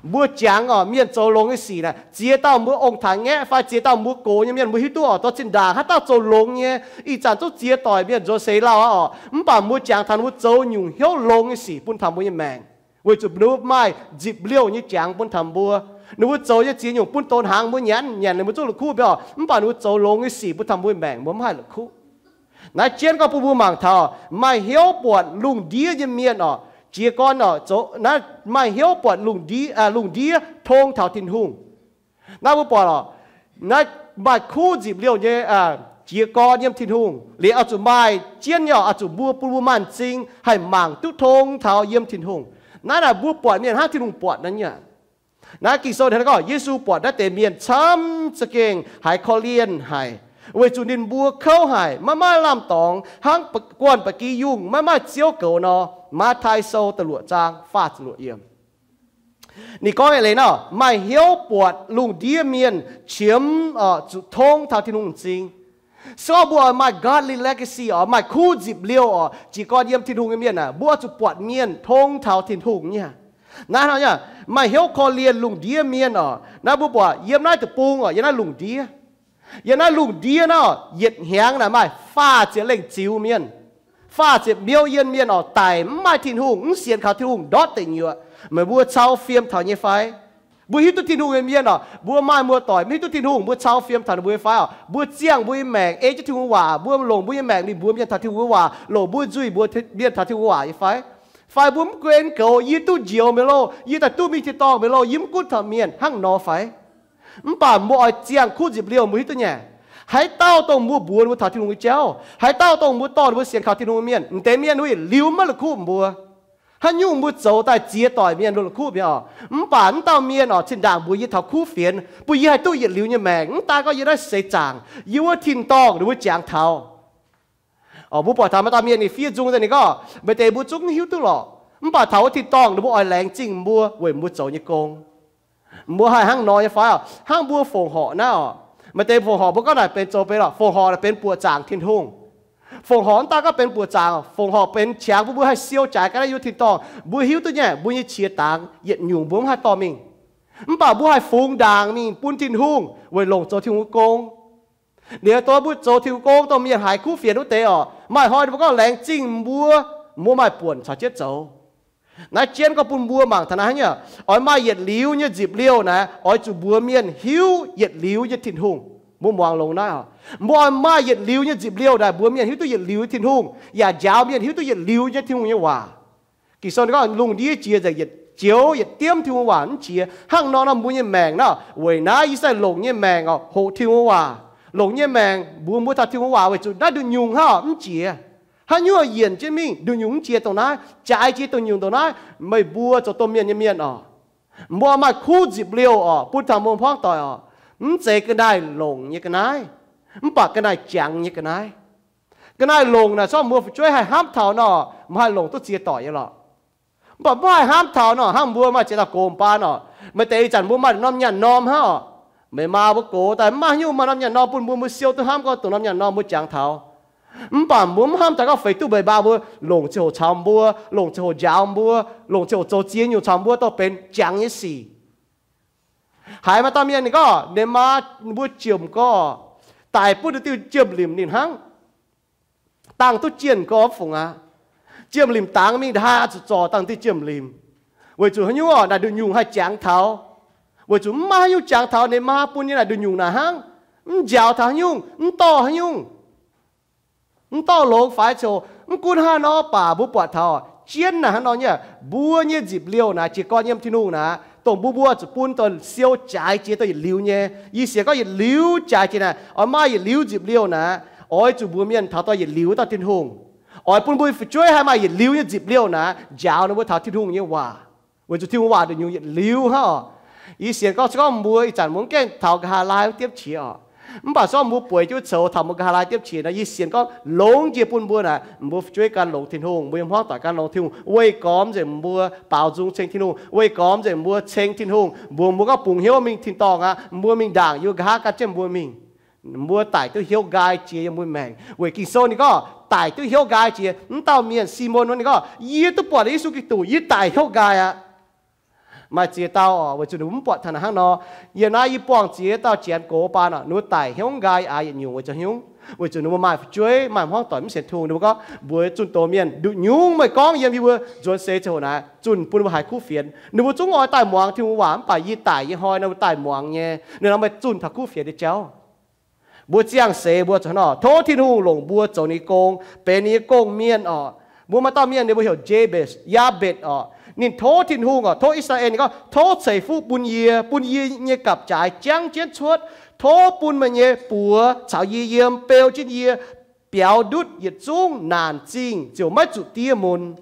Mbuo jangx oc, mienh zoux longx nyei sic naaic, ziex dauh mbuo ong-taaix-ngaeqv fai ziex dauh mbuo gox nyei mienh mbuo hiuv duqv oc, dorh zinh ndaangc haaix dauh zoux longx nyei, ih zanc zungv ziex doic mienh nzuonx seix lauh aqv oc. Mv baac mbuo jangx taux ninh mbuo zoux nyungc hnyouv longx nyei sic bun taux mbuo nyei maengc, weic zuqc ninh mbuo maaih nzipc liouh nyei jangx bun taux mbuo. Ninh mbuo zoux nyei ziex nyungc bun donx hnaangx mbuo nyanc, nyanc liuz mbuo zungv la'kuqv mbiauh. Mv baac ninh mbuo zoux longx nyei sic bun taux mbuo nyei maengc mbuo mv haih la'kuqv. Naaiv jienv gorngv bun mbuo mangc taux maaih hnyouv buatc lungh ndiev nyei mienh oc, jiez gorn oc, zoux naaiv maaih hnyouv buatc lungh ndiev, lungh ndiev tong taux Tin-Hungh. Naaiv mbuo buatc oc, naaiv maaih kuv nzipc liouh nyei jiez gorn yiem Tin-Hungh liuz oix zuqc maaih jienv nyei oc, oix zuqc mbuo bun mbuo maaih m'zing haih mangc duqv tong taux yiem Tin-Hungh. Naaiv naaic mbuo buatc mienh hnangv Tin-Hungh buatc naaiv nyei. Naaiv Ging-Sou ninh gorngv Yesu buatc naaiv deix mienh camv za'gengh haiz korv-lienh haic, weic zuqc ninh mbuo kouv haic, maiv maaih lamh dorngx, hnangv guanh ba'gi yungh maiv maaih ziouv goux nor. Matv^tai Sou da'luoqc zaang faah ziepc luoqc yiem. Ninh gorngv eix leiz nor, maaih hnyouv buatc lungh ndiev mienh qiemx zuqc tong taux Tin-Hungh m'zing. Se gorngv mbuo oix maaih godly legacy oc, maaih kuv nzipc liouh oc, jiez gorn yiem Tin-Hungh nyei mienh aah, mbuo oix zuqc buatc mienh tong taux Tin-Hungh nyei. Naaiv hnangv nyei, maaih hnyouv korv-lienh lungh ndiev mienh oc. Naaiv mbuo buatc yiem naaiv deic-bung oc, yiem naaiv lungh ndiev, yiem naaiv lungh ndiev naaiv oc, yietc hnyangx naaic maaih faah ziepc lengh ziux mienh, faah ziepc million mienh oc, daic mv maaih Tin-Hungh, mv sienx kaux Tin-Hungh, ndortv deic nyuoqc, meih mbuo cau fiem taux nyei fai? Mbuo hiuv duqv Tin-Hungh nyei mienh oc, mbuo maaih muoz-doic mv hiuv duqv Tin-Hungh, mbuo cau fiem taux ninh mbuo nyei fai oc? Mbuo ziangh mbuo nyei maengc ei jienv Tin-Hungh waac, mbuo longc mbuo nyei maengc mingh mbuox mienh taux Tin-Hungh nyei waac, longc mbuo nzuih mbuox mienh taux Tin-Hungh nyei waac nyei fai? Fai mbuo mv guen goux, yie duqv njoux mi'aqv loh, yie daaih duqv mingh tin-dorngh mi'aqv loh, yie mv gunv taux mienh, hnangv nor fai? Mv baac mbuo oix ziangh kuv nzipc liouh, mbuo hiuv duqv nyei, haaix dauh dongh mbuo mbuox ninh mbuo taux Tin-Hungh nyei jauv, haaix dauh dongh mbuo dorh ninh mbuo sienx kaux Tin-Hungh nyei mienh, m'deix mienh wuov yietc liuz maiv la'kuqv mbuo. Haaix nyungc mbuo zoux daaih ziex doic mienh mbuo la'kuqv mienh oc. Mv baac mv dauh mienh oc, zinh ndaangc mbuox yie taux kuv fienx, bun yie haih duqv yietc liuz nyei maengc. Mv daan gorngv yie naaiv seix zaangc, yie wuov tin-dorngh ninh mbuo jangx taux. Mbuo buatc taux maaih dauh mienh ninh fiev nzung daaih ninh gorngv, maaih deix mbuo zungv hiuv duqv lorqc, mv baac taux wuov tin-dorngh ninh mbuo oix laengz zingh mbuo weic mbuo zoux nyei gong. Mbuo haih hnangv nor nyei fai oc? Hnangv mbuo fongc horc naaiv oc, maaih deix fongc horc mbuo gorngv naaic benx zoux benx lorqc, fongc horc naaic benx buoqc zaangc Tin-Hungh. Fongc horc mv daan gorngv benx buoqc zaangc, fongc horc benx qangx bun mbuo haih siou jaaix ga'naaiv yiem tin-dorngh. Mbuo hiuv duqv nyei, mbuo nyei qiex dangx yietc nyungc mbuo mv haih dorh mingh. Mv baac mbuo haih fungx ndaangc mingh bun Tin-Hungh weic longc zoux Tin-Hungh nyei gong. Liuz dongh mbuo zoux Tin-Hungh gong dongh mienh haiz kuv fienx wuov deix oc, maaih hnoi ninh mbuo gorngv laengz zingh mbuo, mbuo maaih buonc caux jienv zoux. Naaiv jienv gorngv bun mbuo mangc taux naaiv hnangv nyei, oix maaih yietc liuz nyei nzipc liouh naaiv, oix zuqc mbuox mienh hiuv yietc liuz nyei Tin-Hungh. Mbuo muangx longx naaiv oc. Mbuo oix maaih yietc liuz nyei nzipc liouh naaic, mbuox mienh hiuv duqv yietc liuz nyei Tin-Hungh, yaac njaaux mienh hiuv duqv yietc liuz nyei Tin-Hungh nyei waac. Ging-Sou ninh gorngv lungh ndiev jiex nzengc, yietc joux yietc diemv Tin-Hungh waac mv jiex. Hnangv nor nor mbuo nyei maengc naaiv, weic naaiv yie sai longc nyei maengc oc, hoqc Tin-Hungh waac. Longc nyei maengc mbuox mbuo taux Tin-Hungh waac weic zuqc naaiv nduqc nyungc hnangv oc, mv jiex. Haaix nyungc yienc jienv mingh, nduqc nyungc mv jiex dongh naaiv, jaaix jiex dongh nyungc dongh naaiv, meih mbuo zoux domh mienh nyei mienh oc. Mbuo maaih kuv nzipc liouh oc, bun taux mbuo hmuangv doic oc. Mv zeiz ga'naaiv longc nyei ga'naaiv, mv baac ga'naaiv jangx nyei ga'naaiv. Ga'naaiv longc naaic, corc mbuo fu'jueiv haih hnamv taux nor, meih haih longc duqv ziex doic nyei lorqc. Mv baac mv haih hnamv taux nor, hnangv mbuo maaih ziex dauh gox baan oc. Maaih deix ih zanc mbuo maaih norm nyaanh norm hnangv oc. Meih maa mbuo gox daaih mv maaih haaix nyungc maaih norm nyaanh norm bun mbuo, mbuo siou duqv hnamv gorngv dongh norm nyaanh norm mbuo jangx taux. Mv baac mbuo mv hnamv taux gorngv feix duqv meih maa mbuo longc ziangh hoc caux mbuo, longc ziangh hoc njaaux mbuo, longc ziangh hoc zoux ziex nyungc caux mbuo dorh benx jangx nyei sic. Haiz maaih dauh mienh ninh gorngv ninh maa mbuo jiemc gorx, daic bun ninh diuh jiem-limc ninh hnangv. Dangh duqv jienh gorx mv fungc aqv. Jiem-limc dangx mingh ndaaih zuqc zorc dangh diuh jiem-limc. Weic zuqc haaix nyungc oc, naaic nduqc nyungc haih jangx taux. Weic zuqc mv maaih haaix nyungc jangx taux ninh maa bun nyei naaic nduqc nyungc naaic hnangv. Mv njaaux taux haaix nyungc, mv dorh haaix nyungc, mv dorh longx faix coc. Mv gunv hnangv nor baac mbuo buatc taux jienv naaic hnangv nor nyei, mbuo nyei nzipc liouh naaic jiez gorn yiem Tin-Hungh naaic, dongh mbuo mbuo zuqc bun dongh siou jaaix jiex dongh yietc liuz nyei. Yie sienx gorngv yietc liuz jaaix jiex naaic, oix maaih yietc liuz nzipc liouh naaic, oix zuqc mbuox mienh taux dongh yietc liuz dauh Tin-Hungh. Oix bun mbuo fu'jueiv haih maaih yietc liuz nyei nzipc liouh naaic njaaux ninh mbuo taux Tin-Hungh nyei waac. Weic zuqc Tin-Hungh waac nduqc nyungc yietc liuz hnangv oc. Yie sienx gorngv se gorngv mbuo ih zanc mbuo mv gaengh taux nqa'haav laai wuov diemv qiex oc, mv baac se gorngv mbuo bueix jienv wuov coux taux mbuo nqa'haav laai diemv qiex nor, yie sienx gorngv longx jiex bun mbuo naaic, mbuo fu'jueiv gan longx Tin-Hungh, mbuo nyei hmuangv doic gan longx Tin-Hungh, weih gormx nzengc mbuo baaux nzung ceng Tin-Hungh, weih gormx nzengc mbuo ceng Tin-Hungh, mbuox mbuo gorngv bungx hnyouv mingh tin-dorngh aqv, mbuo mingh ndaangc yiem nqa'haav gan jienv mbuo mingh. Mbuo daic duqv hnyouv nqaai jiex yiem mbuo maengc. Weic Ging-Sou ninh gorngv daic duqv hnyouv nqaai jiex. Mv dauh mienh Simon wuov ninh gorngv, yie duqv buatc Yesu Giduc, yie daic hnyouv nqaai aqv. Maaih ziex dauh oc, weic zuqc ninh mbuo mv buatc taux naaic hnangv nor. Yiem naaiv yie buangh ziex dauh janx gox baan oc, ninh mbuo daic hnyouv nqaai aqv yietc nyungc weic zuqc haaix nyungc? Weic zuqc ninh mbuo maaih fu'jueiv, maaih hmuangv doic mv sienx Tin-Hungh. Ninh mbuo gorngv mbuox zunh doz mienh, nduqc nyungc meih gorngv yiem yie mbuo nzuonx seix ziangh hoc naaic, zunh bun ninh mbuo haiz kuv fienx. Ninh mbuo zungv oix daaih muangx Tin-Hungh waac, mv baac yie daic nyei hnoi ninh mbuo daaih muangx nyei. Ninh mbuo zunh taux kuv fienx nyei jauv. Mbuo ziangh seix mbuo zoux hnangv nor, tov Tin-Hungh longc mbuo zoux ninh nyei gong, benx ninh nyei gong-mienh oc. Mbuo maaih dauh mienh ninh mbuo heuc Jabez, Yaabetc oc. Ninh tov Tin-Hungh oc, tov I^saa^laa^en, ninh gorngv, tov ceix fuqv bun yie, bun yie nyei gapv-jaaix jangv jienv cuotv. Tov bun meih nyei buoz caux yie yiem, beu jienv yie biaux ndutv yietc zungv naanc zingh ziouc maiv zuqc diev mun.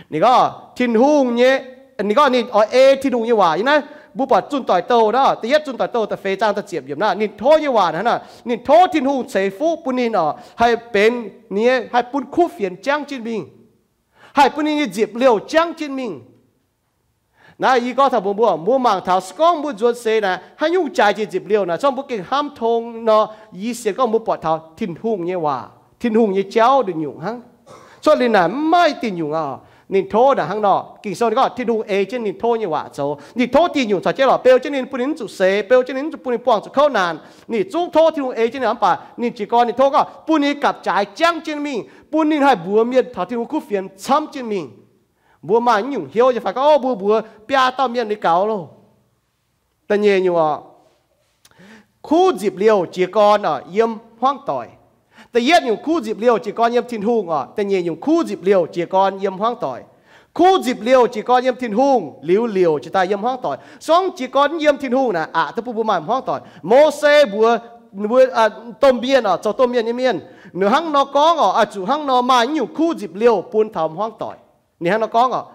Ninh gorngv Tin-Hungh nyei, ninh gorngv ninh oix ei Tin-Hungh nyei waac. Yiem naaiv mbuo buatc Zunh Doic Douh naaiv, da'yietv Zunh Doic Douh da'feix zaang da'ziepc yiemc naaiv, ninh tov nyei waac naaiv, ninh tov Tin-Hungh ceix fuqv bun ninh oc, haih benx ninh nyei, haih bun kuv fienx jangv jienv mingh, haih bun ninh nyei nzipc liouh jangv jienv mingh. Naaiv yie gorngv taux mbuo, mbuo, mbuo mangc taux se gorngv mbuo nzuonx seix naaic, haaix nyungc jaaix jiex nzipc liouh naaic, corc mbuo gengh hnamv tong nor, yie sienx gorngv mbuo buatc taux Tin-Hungh nyei waac, Tin-Hungh nyei jauv nduqc nyungc hnangv. Cuotv liuz naaic mv maaih diuh nyungc aqv. Ninh tov naaic hnangv nor, Ging-Sou ninh gorngv Tin-Hungh ei jienv ninh tov nyei waac zoux. Ninh tov diuh nyungc caux jienv lorqc, beu jienv ninh, bun ninh mv zuqc seix, beu jienv ninh, bun ninh buangh zuqc kouv naanc. Ninh zungv tov Tin-Hungh ei jienv ninh mv baac ninh jiez gorn ninh tov gorngv bun ninh gapv-jaaix jangv jienv mingh, bun ninh haih mbuox mienh taux Tin-Hungh kuv fienx camv jienv mingh. Mbuo maaih nyungc hnyouv nyei fai gorngv, o, mbuo mbuox biaa dauh mienh nyei gaux loh. Da'nyeic nyungc oc, kuv nzipc liouh jiez gorn oc yiem hmuangv doic. Da'yietv nyungc kuv nzipc liouh jiez gorn yiem Tin-Hungh oc. Da'nyeic nyungc kuv nzipc liouh jiez gorn yiem hmuangv doic. Kuv nzipc liouh jiez gorn yiem Tin-Hungh, liuz liouc jiex daaih yiem hmuangv doic. Se gorngv jiez gorn mv yiem Tin-Hungh naaic, aqc duqv bun mbuo maaih hmuangv doic. Mose mbuox, mbuo, domh mienh oc, zoux domh mienh nyei mienh, ninh hnangv nor gorngv oc, oix zuqc hnangv nor maaih nyungc kuv nzipc liouh bun taux hmuangv doic. Ninh hnangv nor gorngv oc,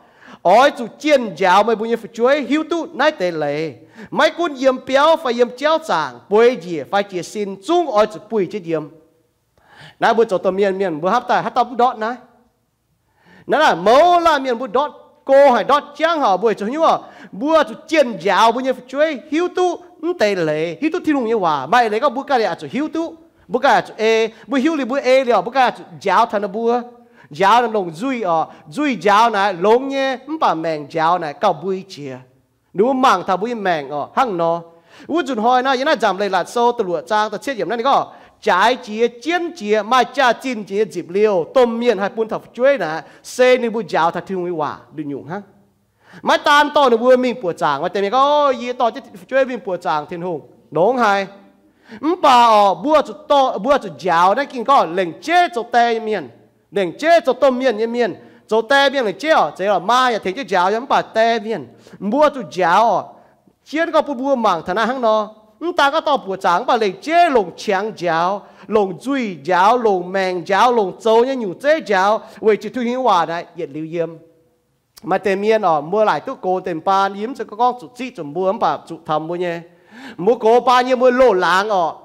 oix zuqc jienh njaaux meih mbuo nyei fu'jueiv hiuv duqv naaiv deix leiz. Maiv gunv yiem biauv fai yiem jauv zaangc, bueix njiec fai jiez sin, zungv oix zuqc buih jienv yiem. Naaiv mbuo zoux domh mienh mienh mbuo hnamv daaih haaix dauh mv ndortv naaiv? Naaiv naaic mouz laanh mienh mbuo ndortv, go haic, ndortv jangv haic. Mbuo zuqc hnyouv, mbuo zuqc jienh njaaux mbuo nyei fu'jueiv hiuv duqv mv deix leiz, hiuv duqv Tin-Hungh nyei waac. Maaih leiz gorngv mbuo ganh yaac zuqc hiuv duqv, mbuo ganh yaac zuqc ei. Mbuo hiuv liuz mbuo ei liuz, mbuo ganh yaac zuqc njaaux taux ninh mbuo. Njaaux naaic longc nzuih oc. Nzuih njaaux naaic longx nyei, mv baac maengc njaaux naaic gauh mbui jiex. Ninh mbuo mangc taux mbuo nyei maengc oc, hnangv nor. Wuov nzunc hnoi naaiv yiem naaiv Nzamc Leiz-Latc Sou da'luoqc zaang da'cietv yiemc naaiv ninh gorngv, jaaix jiex jienv jiex maaih jaax-zinh jiex nyei nzipc liouh domh mienh haih bun taux fu'jueiv naaic, se ninh mbuo njaaux taux Tin-Hungh nyei waac nduqc nyungc hnangv. Maiv daan dorh ninh mbuo mingh buoqc zaangc. Maaih deix mienh gorngv, yie dorh jienv fu'jueiv mingh buoqc zaangc Tin-Hungh. Longx haic. Mv baac orqc, mbuo zuqc, mbuo zuqc njaaux naaiv Ging-Sou gorngv lengc jeiv zoux die nyei mienh, lengc jeiv zoux domh mienh nyei mienh. Zoux die mienh lengc jeiv orqc, zeiz lorqc, maa yaac tengx jienv njaaux nyei, mv baac die mienh, mbuo zuqc njaaux orqc. Jienv gorngv bun mbuo mangc taux naaiv hnangv nor, mv daan gorngv dorh buoqc zaangc, mv baac lengc jeiv longc qangx njaaux, longc nzuih njaaux, longc maengc njaaux, longc zoux nyei nyungc zeiv njaaux, weic zuqc Tin-Hungh nyei waac naaiv yietc liuz yiem. Maaih deix mienh orqc, mbuo laaic duqv gox deix baan, yie mv zeiz gorngv zuqc ziqv zuqc mbuo, mv baac zuqc taux mbuo nyei. Mbuo gox baan yiem mbuo loz-laangz orqc,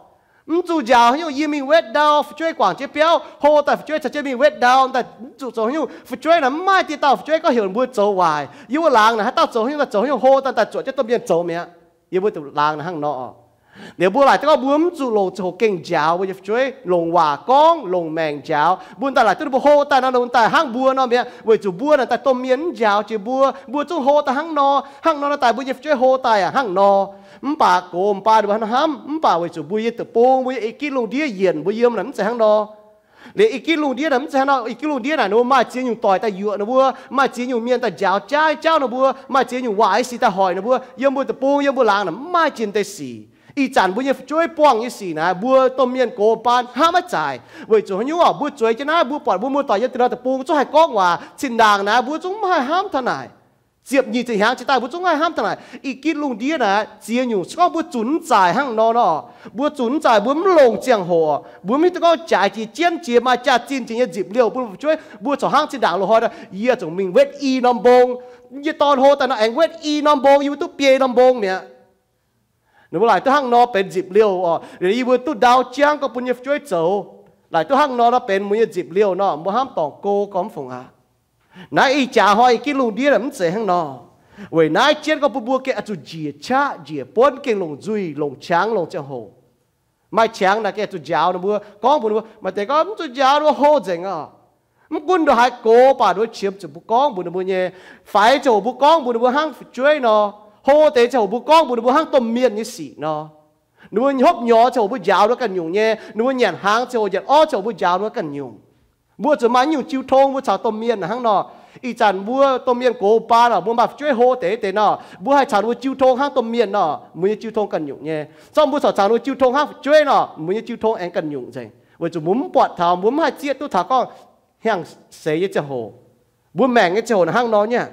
mv zuqc njaaux haaix nyungc. Yie mingh wetv ndau, fu'jueiv guangc jienv biauv, hlo daaih fu'jueiv caux jienv mingh wetv ndau, mv zuqc zoux haaix nyungc. Fu'jueiv naaic mv maaih dieh dauh fu'jueiv gorngv heuc mbuo zoux waaic. Yie mbuo laangz naaic haaix dauh zoux haaix nyungc, daaih zoux haaix nyungc, hlo daaih daaih zuotc jienv domh mienh zoux mi'aqv. Yie mbuo duqv laangz naaic hnangv nor orqc. Liuz mbuo laaic duqv gorngv mbuo mv zuqc longc ziangh hoc gengh njaaux mbuo nyei fu'jueiv, longc waac gorngv, longc maengc njaaux. Mbuo daaih laaic duqv mbuo hlo daaih nor, daaih hnangv mbuo nor mi'aqv, weic zuqc mbuo naaic daaih domh mienh mv njaaux jiex mbuo, mbuo zungv hlo daaih hnangv nor, hnangv nor nor daaih mbuo nyei fu'jueiv hlo daaih yaac hnangv nor. Mv baac gox baan ninh mbuo hnamv, mv baac weic zuqc mbuo nyei deic-bung, mbuo nyei i gitv lungh ndiev yienc mbuo yiem naaic mv zeiz hnangv nor. Liuz i gitv lungh ndiev naaic mv zeiz hnangv nor. I gitv lungh ndiev naaic ninh mbuo maaih ziex nyungc doic daaih yuoqc ninh mbuo, maaih ziex nyungc mienh daaih njaaux jaav jauv ninh mbuo, maaih ziex nyungc waac nyei sic daaih hoic ninh mbuo. Yiem mbuo deic-bung, yiem mbuo laangz naaic mv maaih ziex nyungc deix sic. Ih zanc mbuo nyei fu'jueiv buangh nyei sic naaic, mbuo domh mienh gox baan hnamv maiv zaaic. Weic zuqc haaix nyungc orqc? Mbuo zueiz jienv naaiv, mbuo buatc mbuo muoz-doic yiem da'nyeic deic-bung zungv haih gorngv waac, zinh ndaangc naaic mbuo zungv mv haih hnamv taux naaic. Ziepc nyeic ziepc hnyangx jiex daaih mbuo zungv mv haih hnamv taux naaic. I gitv lungh ndiev naaic ziex nyungc, se gorngv mbuo zunc mv zaaic hnangv nor nor, mbuo zunc mv zaaic, mbuo mv longc ziangh hoc, mbuo mv hiuv duqv gorngv jaaix jiex jienv jiex maaih jaax-zinh jiex nyei nzipc liouh bun fu'jueiv, mbuo corc hnangv zinh ndaangc loz-hnoi nor, yie zuqc mingh wetv i norm mbong. Yie dorn hlo daaih nor aengx wetv i norm mbong, yie mbuo duqv biei norm mbong mi'aqv. Ninh mbuo laaic duqv hnangv nor benx nzipc liouh orqc. Liuz yie mbuo duqv ndau jangv gorngv bun nyei fu'jueiv zoux. Laaic duqv hnangv nor nor benx mbuo nyei nzipc liouh nor, mbuo hnamv dorngc go gormx fungc aqv. Naaiv ih jaax hnoi i gitv lungh ndiev mv zeiz hnangv nor. Weic naaiv jienv gorngv bun mbuo gengh oix zuqc njiec qaqv njiec buonv, gengh longc nzuih, longc qangx, longc ziangh hoc. Maaih qangx naaic gengh oix zuqc njaaux ninh mbuo, gorngv mbuox ninh mbuo. Maaih deix gorngv mv zuqc njaaux, ninh mbuo hlo nzengc orqc. Mv gunv ndongc haaix gox baac ninh mbuo qiemx zuqc mbuo gorngv mbuox ninh mbuo nyei. Faix ziangh hoc mbuo gorngv mbuox ninh mbuo hnangv fu'jueiv nor, hlo deix ziangh hoc mbuo gorngv mbuox ninh mbuo hnangv domh mienh nyei sic nor, ninh mbuo hopv nyorx ziangh hoc mbuo njaaux ninh mbuo ganh nyungc nyei, ninh mbuo nyanc hnaangx ziangh hoc nyanc orv ziangh hoc mbuo njaaux ninh mbuo ganh nyungc. Mbuo zuqc maaih nyungc jiu tong mbuo caux domh mienh hnangv nor. Ih zanc mbuo domh mienh gox baan orqc, mbuo maaih fu'jueiv hlo deix deix nor, mbuo haih caux ninh mbuo jiu tong hnangv domh mienh nor, mbuo nyei jiu tong ganh nyungc nyei. Zorqv mbuo corc caux ninh mbuo jiu tong hnangv fu'jueiv nor, mbuo nyei jiu tong aengx ganh nyungc nzengc, weic zuqc mbuo mv buatc taux, mbuo mv haih zieqv duqv taux gorngv hnyangx seix nyei ziangh hoc, mbuo maengc nyei ziangh hoc hnangv nor nyei.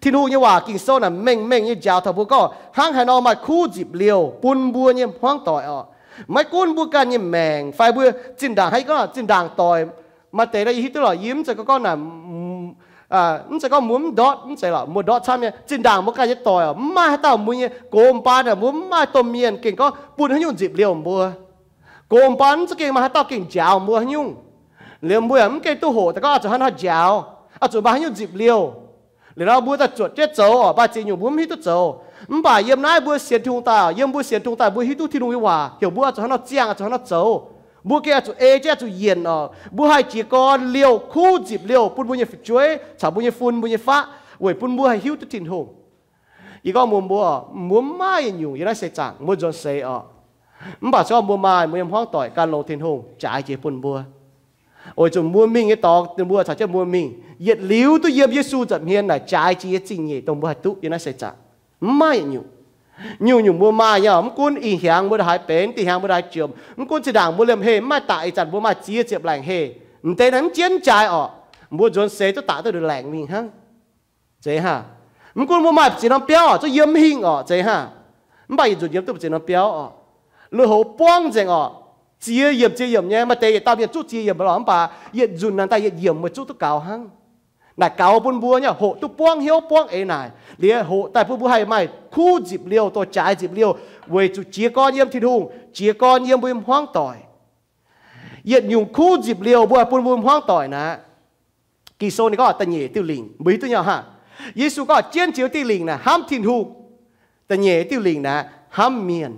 Tin-Hungh nyei waac Ging-Sou naaic mengh mengh nyei njaaux taux mbuo gorngv hnangv haaix nor maaih kuv nzipc liouh bun mbuo nyei hmuangv doic orqc. Maiv gunv mbuo ganh nyei maengc fai mbuo zinh ndaangc, haaix gorngv zinh ndaangc doic, maaih deix yie hiuv duqv lorqc, yie mv zeiz gorngv naaic, mv zeiz gorngv mbuo mv ndortv, mv zeiz lorqc, mbuo ndortv camv nyei. Zinh ndaangc mbuo ganh nyei doic orqc, mv maaih haaix dauh mbuo nyei gox baan orqc, mbuo mv maaih domh mienh gengh gorngv bun haaix nyungc nzipc liouh mbuo. Gox baan mv za'gengh maaih haaix dauh gengh njaaux mbuo haaix nyungc. Liuz mbuo yaac mv gengh duqv hoqc daaih gorngv oix zuqc haaix nor njaaux, oix zuqc maaih haaix nyungc nzipc liouh. Liuz nor mbuo daaih zuotc jienv zoux orqc, maaih ziex nyungc mbuo mv hiuv duqv zoux. Mv baac yiem naaiv mbuo sienx Tin-Hungh daaih, yiem mbuo sienx Tin-Hungh daaih mbuo hiuv duqv Tin-Hungh nyei waac heuc mbuo oix zuqc haaix nor ziangh, oix zuqc haaix nor zoux. Mbuo gengh oix zuqc ei jienv, oix zuqc yienc orqc. Mbuo haih jiez gorn liouh, kuv nzipc liouh bun mbuo nyei fu'jueiv caux mbuo nyei fun, mbuo nyei faqv, weic bun mbuo haih hiuv duqv Tin-Hungh. Yie gorngv mbuox mbuo, mbuo mv maaih yietc nyungc yiem naaiv seix zaangc mbuo nzuonx seix orqc. Mv baac se gorngv mbuo maaih mbuo nyei hmuangv doic gan longx Tin-Hungh jaaix jiex bun mbuo. Weic zuqc mbuo mingh nyei dorngx ninh mbuo caux jienv mbuo mingh. Yietc liuz duqv yiem Yesu nza'hmien naaic jaaix jiex nyei zingh nyeic dongh mbuo haih duqv yiem naaiv seix zaangc. Mv maaih yietc nyungc. Nyungc-nyungc mbuo maaih nyei, mv gunv ih hnyangx mbuo ndongc haaix benx, ih hnyangx mbuo ndongc haaix jomc, mv gunv zinh ndaangc mbuo liemh heh mv maaih daqc, ih zanc mbuo maaih ziex ziepc laengc heh, m'deix naaiv mv jienv jaaix orqc. Mbuo nzuonx seix duqv daqc duqv nduqc laengc mingh hnangv. Zeiz hnangv. Mv gunv mbuo maaih ziex norm biauv orqc, zungv yiem mv hingh orqc, zeiz hnangv. Mv baac yietc nzunc yiem duqv ziex norm biauv orqc. Lui-houx buangv nzengc orqc. Ziex yiemc ziex yiemc nyei, maaih deix yietc dauh mienh zuqv ziex yiemc lorqc, mv baac yietc nzunc naaic daaih yietc yiemc meih zuqv duqv gaux hnangv. Naaic gaux bun mbuo nyei hoqc duqv buangv hnyouv buangv eix naaic, liuz hoqc daaih bun mbuo haih maaih kuv nzipc liouh, dorh jaaix nzipc liouh, weic zuqc jiez gorn yiem Tin-Hungh, jiez gorn yiem mbuo nyei hmuangv doic. Yietc nyungc kuv nzipc liouh mbuo haih bun mbuo hmuangv doic naaic. Ging-Sou ninh gorngv da'nyeic diuh lingc, mbuo hiuv duqv nyei hnangv. Yesu gorngv jienv jiex diuh lingc naaic hnamv Tin-Hungh. Da'nyeic diuh lingc naaic hnamv mienh.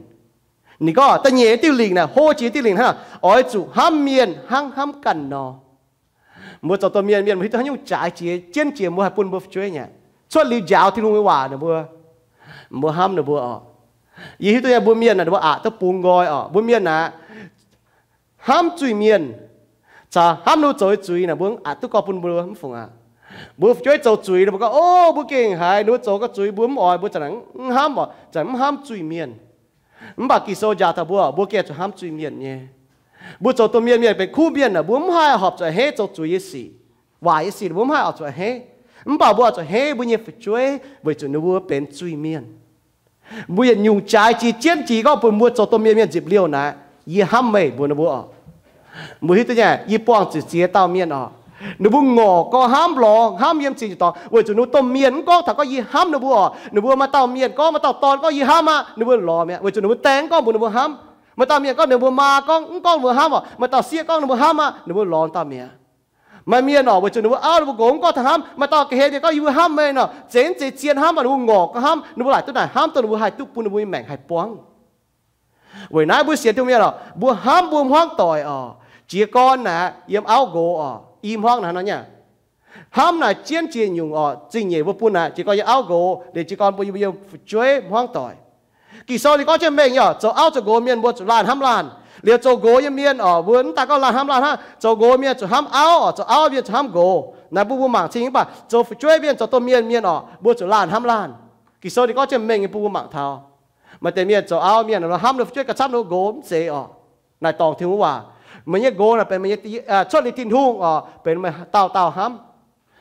Ninh gorngv da'nyeic diuh lingc naaic, hlo jiex diuh lingc hnangv, oix zuqc hnamv mienh hnangv hnamv ganh nor. Mbuo zoux domh mienh, mienh mbuo hiuv duqv haaix nyungc jaaix jiex, jienv jiex mbuo haih bun mbuo fu'jueiv nyei. Cuotv liuz njaaux Tin-Hungh nyei waac ninh mbuo, mbuo hnamv ninh mbuo orqc. Yie hiuv duqv nyei mbuo mienh naaic ninh mbuo aqc duqv bungx nqoi orqc. Mbuo mienh naaic hnamv zuiz-mienh, caux hnamv ninh mbuo zoux nyei zuiz naaic mbuo aqc duqv gorngv bun mbuo mv fungc aqv. Mbuo fu'jueiv zoux zuiz ninh mbuo gorngv, o, mbuo gengh haiz ninh mbuo zoux gau zuiz mbuo mv oix, mbuo zanc naaic mv hnamv orqc, zanc mv hnamv zuiz-mienh. Mv baac Ging-Sou njaaux taux mbuo, mbuo gengh zuqc hnamv zuiz-mienh nyei. Mbuo zoux domh mienh, mienh benx kuv mienh aeqv, mbuo mv haih horpc zuqc a'hneiv zoux zuiz nyei sic, waaic nyei sic, mbuo mv haih horpc zuqc a'hneiv. Mv baac mbuo horpc zuqc a'hneiv mbuo nyei fu'jueiv weic zuqc ninh mbuo benx zuiz-mienh. Mbuo yietc nyungc jaaix jiex jienv jiex gorngv bun mbuo zoux domh mienh, mienh nzipc liouh naaic, yie hnamv meih mbuox ninh mbuo oc. Mbuo hiuv duqv nyei, yie buangh zuqc ziex dauh mienh oc, ninh mbuo ngorc gorx hnamv lorz hnamv yiem zingh nyei dorngx weic zuqc ninh mbuo domh mienh mv gorngv taux gorngv yie hnamv ninh mbuo oc. Ninh mbuo maaih dauh mienh gorngv, maaih dauh dorn gorngv yie hnamv aqv, ninh mbuo lorz mi'aqv, weic zuqc ninh mbuo daeng mv gorngv mbuox ninh mbuo hnamv. Maaih dauh mienh gorngv ninh mbuo maa gorngv mv gorngv mbuo hnamv oc. Maaih dauh sieqv gorngv ninh mbuo hnamv aqv, ninh mbuo lorz dauh mi'aqv. Maaih mienh oc, weic zuqc ninh mbuo auv ninh mbuo nqox mv gorngv taux hnamv. Maaih dauh ga'hlen mienh gorngv yie mbuo hnamv meih nor, zeiz mv zeiz zien hnamv, ninh mbuo ngorc gorx hnamv, ninh mbuo laaic duqv naaic hnamv dongh ninh mbuo haih duqv bun ninh mbuo nyei maengc haih buangv. Weic naaiv mbuo sienx Tin-Hungh mienh oc, mbuo hnamv mbuo hmuangv doic oc. Jiez gorn naaic yiem auv nqox oc, i hmuangv naaic hnangv nor nyei. Hnamv naaic jienv jiex nyungc oc, zingh nyeic mbuo bun naaic jiez gorn yiem auv nqox, liuz jiez gorn bun yiem fu'jueiv hmuangv doic. Ging-Sou ninh gorngv jienv mengh nyei oc, zoux auv zoux nqox mienh mbuo zuqc laanh hnamv laanh. Liuz zoux nqox nyei mienh oc, mbuo mv daaih gorngv laanh hnamv laanh hnangv. Zoux nqox mienh zuqc hnamv auv oc, zoux auv mienh zuqc hnamv nqox. Naaiv mbuo mbuo mangc cing, mv baac zoux fu'jueiv mienh, zoux domh mienh mienh oc, mbuo zuqc laanh hnamv laanh. Ging-Sou ninh gorngv jienv mengh nyei bun mbuo mangc taux. Maaih deix mienh zoux auv mienh hnamv ninh fu'jueiv gauh camv ninh nqox mv zeiz oc. Naaic dorngc Tin-Hungh waac. Meih nyei nqox naaic benx meih nyei, cuotv liuz Tin-Hungh oc, benx meih dauh dauh hnamv.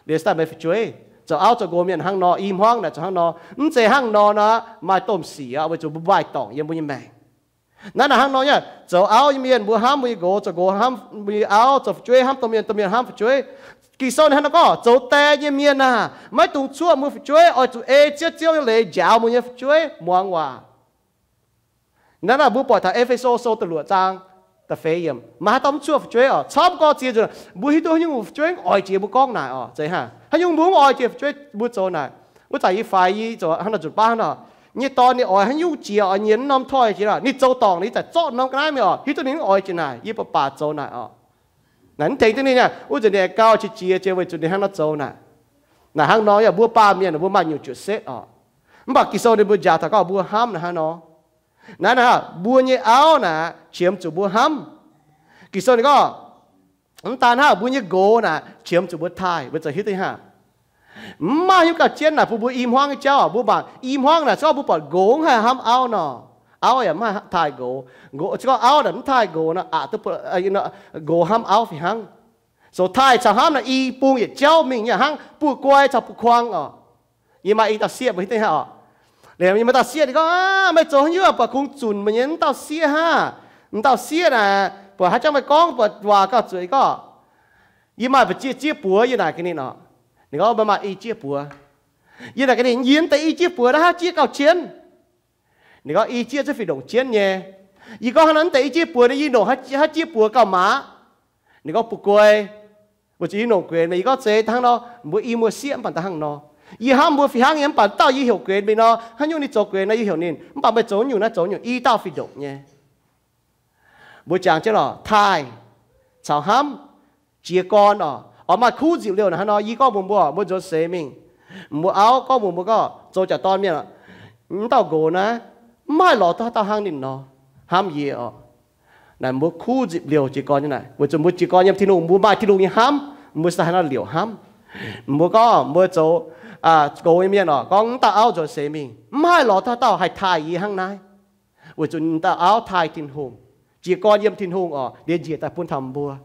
Liuz daaih meih fu'jueiv, zoux auv zoux nqox mienh hnangv nor, i hmuangv naaic zoux hnangv nor. Mv zeiz hnangv nor nor, maaih domh sic aqv, weic zuqc mbuo mbaih dorngc yiem mbuo nyei maengc. Naaiv naaic hnangv nor nyei, zoux auv nyei mienh mbuo hnamv mbuo nyei nqox, zoux nqox hnamv mbuo nyei auv, zoux fu'jueiv hnamv domh mienh, domh mienh hnamv fu'jueiv. Ging-Sou ninh hnangv nor gorngv, zoux die nyei mienh aah, maiv dungx cuoqv mbuo fu'jueiv, oix zuqc ei Ziouv, Ziouv nyei leiz njaaux mbuo nyei fu'jueiv muangx waac. Naaiv naaic mbuo buatc taux E^fe^so Sou da'luoqc zaang da'feix yiemc, maaih haaix dauh mv cuoqv fu'jueiv oc? Camv gorx ziex nzunc, mbuo hiuv duqv haaix nyungc fu'jueiv mv oix jiex mbuo gorngv naaic oc. Zeiz hnangv, haaix nyungc mbuo mv oix jiex fu'jueiv mbuo zoux naaic. Wuov zanc yie faix yie zoux hnangv nor nzunc baav hnangv nor, nyei dorn ninh oix haaix nyungc jiex oix nyienz norm toi jiex, ninh zoux dorngc ninh zaac zorqv norm ga'naaiv mingh oc. Hiuv duqv ninh mv oix jiex naaic, yie baac baac zoux naaic oc. Naaic mv tengx duqv ninh aqv, wuov nzunc ninh aengx gauh qiex jiez jiex weic zuqc ninh hnangv nor zoux naaic. Naaic hnangv nor yaac mbuo baamh mienh mbuo maaih nyungc juoqc setv oc. Mv baac Ging-Sou ninh mbuo njaaux taux gorngv mbuo hnamv naaic hnangv nor. Naaiv naaic, mbuo nyei auv naaic qiemx zuqc mbuo hnamv. Ging-Sou ninh gorngv, mv daan hnangv, mbuo nyei nqox naaic qiemx zuqc mbuo taaih, mbuo zoux hiuv duqv hnangv. Mv maaih hnyouv gauh jienv naaic bun mbuo i hmuangv nyei jauv oc. Mbuo mangc i hmuangv naaic se gorngv mbuo buatc nqox mv haih hnamv auv nor, auv yaac mv haih taaih nqox. Nqox se gorngv auv naaic mv taaih nqox nor, aqc duqv nqox hnamv auv fih hnangv. Zoux taaih caux hnamv naaic i bung yietc jauv mingh nyei hnangv, buoz-guai caux buoz-kuang oc. Yie maaih i dauh sieqv mbuo hiuv duqv hnangv oc. Liuz yie maaih dauh sieqv ninh gorngv, meih zoux haaix nyungc buatc kungx zunc meih nyei m'dauh sieqv hnangv? M'dauh sieqv naaic buatc haaix jangv meih gorngv buatc waac gauh zuqc. Yie gorngv, yie maaih mbu'ziex jieqv buoz. Yie naaic gaax ninh oc. Ninh gorngv, meih maaih i jieqv buoz? Yie naaic gaax ninh, yie mv deix i jieqv buoz naaiv haaix jieqv gauh jienv? Ninh gorngv, i jieqv cuotv fih ndongc jienv nyei. Yie gorngv, hnangv naaiv mv deix i jieqv buoz, yie ndongc haaix jieqv buoz gauh maaz? Ninh gorngv, buoz-guai. Weic zuqc yie longc guenx meih. Yie gorngv, zeiz da'hnangv nor, mbuo i muoz-sieqv mv baac da'hnangv nor. Yie hnamv mbuo fih hnangv nyei, mv baac dauh yie heuc guenx meih nor, haaix nyungc ninh zoux guenx nor yie heuc ninh. Mv baac meih zoux nyungc naaiv zoux nyungc, i dauh fih ndongc nyei. Mbuo jangx jienv lorqc, taaih caux hnamv, jiez gorn oc, oix maaih kuv nzipc liouh naaic hnangv nor. Yie gorngv mbuox mbuo, mbuo nzuonx seix mingh, mbuo auv gorngv mbuox mbuo gorngv, zoux jaax dorn mienh, mv dauh nqox naaiv mv haih lorz duqv haaix dauh hnangv ninh nor, hnamv yie oc. Naaic mbuo kuv nzipc liouh jiez gorn nyei naaic, weic zuqc mbuo jiez gorn yiem Tin-Hungh, mbuo maaih Tin-Hungh nyei hnamv, mbuo se haaix nor liouc hnamv. Mbuo gorngv mbuo zoux nqox nyei mienh oc, gorngv mv dauh auv nzuonx seix mingh mv haih lorz duqv haaix dauh haih taaih yie hnangv naaiv. Weic zuqc dauh auv taaih Tin-Hungh, jiez gorn yiem Tin-Hungh oc, liemh njiec daaih bun taux mbuo.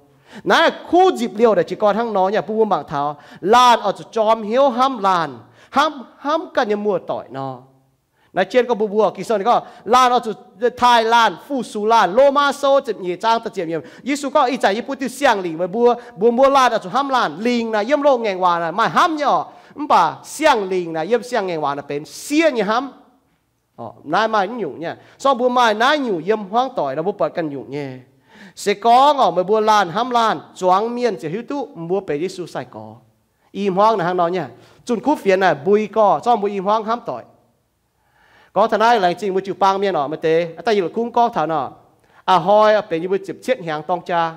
Naaiv kuv nzipc liouh naaic jiez gorn hnangv nor nyei, bun mbuo mangc taux laanh oix zuqc jorm hnyouv hnamv laanh, hnamv, hnamv ganh nyei muoz-doic nor. Naaiv jienv gorngv mbuo mbuo Ging-Sou ninh gorngv laanh oix zuqc taaih laanh, fu-sux laanh. Lomaa Sou ziepc nyeic zaang da'ziepc yiemc, Yesu gorngv, ih zanc yie bun diuh siang-lingc meih mbuo, mbuo mbuo laanh oix zuqc hnamv laanh. Lingc naaic yiem loz-ngaengc waac naaic maaih hnamv nyei oc, mv baac siang-lingc naaic yiem siang-ngaengc waac naaic benx sieqv nyei hnamv. Naaiv maaih naaiv nyungc nyei. Sorng mbuo maaih naaiv nyungc yiem hmuangv doic nor, mbuo buatc ganh nyungc nyei. Se gorngv oc, meih mbuo laanh hnamv laanh, zuangx mienh ziouc hiuv duqv mbuo benx Yesu sai-gorx. I hmuangv naaic hnangv nor nyei. Zunh kuv fienx naaic mbui gorx, zorqv mbuo i hmuangv hnamv doic. Gorngv taux naaiv, laengz zingh mbuo jiu-baang mienh oc, maaih deix daaih yie la'kuqv gorngv taux nor, a'hnoi benx yie mbuo ziepc cietv hnyangx dorng jaa.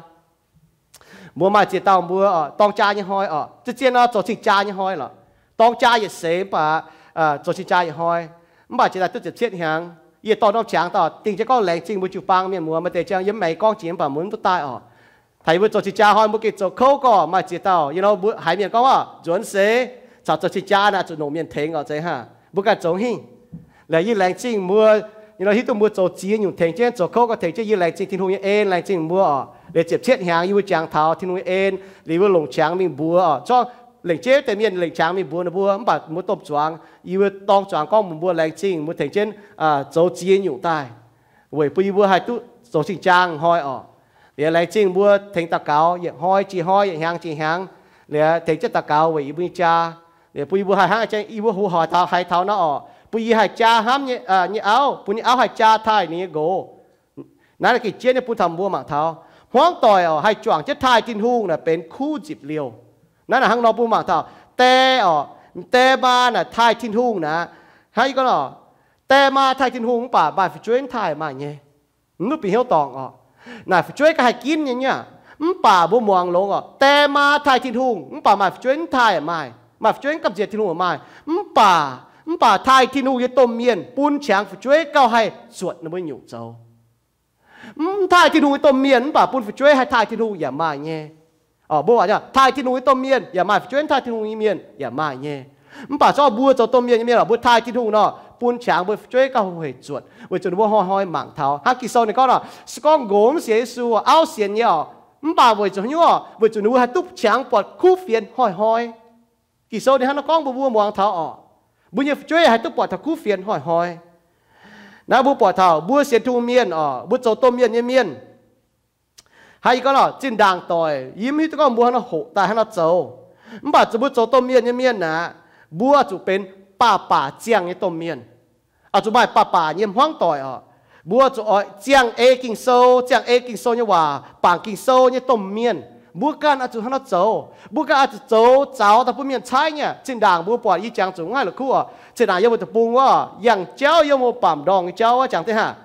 Mbuo maaih ziex dauh mbuo dorng jaa nyei hnoi oc, zien-zien nor zoux cing-jaa nyei hnoi lorqc. Dorng jaa yietc seix mv baac zoux cing-jaa yietc hnoi, mv baac jiex daaih duqv ziepc cietv hnyangx. Yie dorh norm qangx daaih dingh jienv gorngv laengz zingh mbuo jiu-baang mienh muoz, maaih deix ziangh yiem maengx gorngv jiex mv baac mbuo mv duqv daaih oc. Taux yie mbuo zoux cing-jaa hnoi mbuo gengh zoux kouv gorx, maaih ziex dauh yie nor mbuo haiz mienh gorngv oc, nzuonx seix caux zoux cing-jaa naaic zuqc longc mienh tengx oc, zeiz hnangv. Mbuo ganh zoux hingh. Laaix yie laengz zingh mbuo Yie hiuv duqv mbuo zoux ziex nyungc tengx jienv, zoux kouv gauh tengx jienv yie laengz zingh Tin-Hungh nyei en, laengz zingh mbuo oc. Liuz ziepc cietv hnyangx yie mbuo jangx taux Tin-Hungh nyei en, liuz mbuo longc qangx mingh mbuox oc. Zorqv lengc jeiv deix mienh lengc qangx mingh mbuox ninh mbuo, mv baac mbuo domh zuangx yie mbuo dorng zuangx gorngv mbuox mbuo laengz zingh mbuo tengx jienv zoux ziex nyungc daaih, weic bun yie mbuo haih duqv zoux cing-jaa hnoi oc. Liuz laengz zingh mbuo tengx daux gaux yietc hnoi jiex hnoi, yietc hnyangx jiex hnyangx. Liuz tengx jienv daux gaux weic yie mbuo nyei jaa. Liuz bun yie mbuo haih hnangv jang yie mbuo huv hoic taux haaix taux nor oc, bun yie haih jaa hnamv nyei auv, bun nyei auv haih jaa taaih ninh nyei nqox. Naaiv gengh jienv nyei bun taux mbuo mangc taux hmuangv doic oc, haih juangc jienv taaih Tin-Hungh naaic benx kuv nzipc liouh. Naaiv naaic hnangv nor bun mangc taux die oc, die maa naaic taaih Tin-Hungh naaic, hnangv yie gorngv oc, die maa taaih Tin-Hungh mv baac maaih fu'jueiv mv taaih maaih nyei. Mv bieqc hnyouv dorngc oc. Naaic fu'jueiv ganh haih ginv nyei nyei aqv. Mv baac mbuo muangx longx oc, die maa taaih Tin-Hungh mv baac maaih fu'jueiv mv taaih maaih, maaih fu'jueiv mv gamh nziex Tin-Hungh maaih. Mv baac, mv baac taaih Tin-Hungh nyei domh mienh bun qangx fu'jueiv gauh haih zuotc ninh mbuo nyungc zoux. Mv taaih Tin-Hungh nyei domh mienh mv baac bun fu'jueiv haih taaih Tin-Hungh yaac maaih nyei. Mbuo taaih Tin-Hungh nyei domh mienh yaac maaih, fu'jueiv mv taaih Tin-Hungh nyei mienh yaac maaih nyei. Mv baac zorqv mbuo zoux domh mienh nyei mienh oc, mbuo taaih Tin-Hungh nor, bun qangx mbuo fu'jueiv gauh hoic zuotc, weic zuqc ninh mbuo hnoi-hnoi mangc taux. Hnangv Ging-Sou ninh gorngv oc, se gorngv nqox mv sienx Yesu, auv sienx nyei oc, mv baac weic zuqc haaix nyungc oc? Weic zuqc ninh mbuo haih duqv qangx buatc kuv fienx hnoi-hnoi. Ging-Sou ninh hnangv nor gorngv mbuox mbuo muangx taux oc, mbuo nyei fu'jueiv haih ducv buatc taux kuv fienx hnoi-hnoi. Naaiv mbuo buatc taux mbuo sienx Tin-Hungh mienh oc, mbuo zoux domh mienh nyei mienh, haaix yie gorngv oc, zinh ndaangc doic yie mv hiuv duqv gorngv mbuo hnangv nor hoqc daaih hnangv nor zoux. Mv baac zuqc mbuo zoux domh mienh nyei mienh aqv, mbuo zuqc benx baac baac ziangh nyei domh mienh. Oix zuqc maaih baac baac nyei hmuangv doic oc. Mbuo zuqc oix ziangh ei Ging-Sou, ziangh ei Ging-Sou nyei waac, bangc Ging-Sou nyei domh mienh. Mbuo ganh oix zuqc hnangv nor zoux. Mbuo ganh oix zuqc zoux zaux daaih bun mienh caaiv nyei. Zinh ndaangc mbuo buatc yie jangx zuqc mv haih la'kuqv oc, zinh ndaangc yiem wuov deic-bung wuov yangh jauv, yiem wuov baamc ndorngh nyei jauv wuov jangx deix hnangv.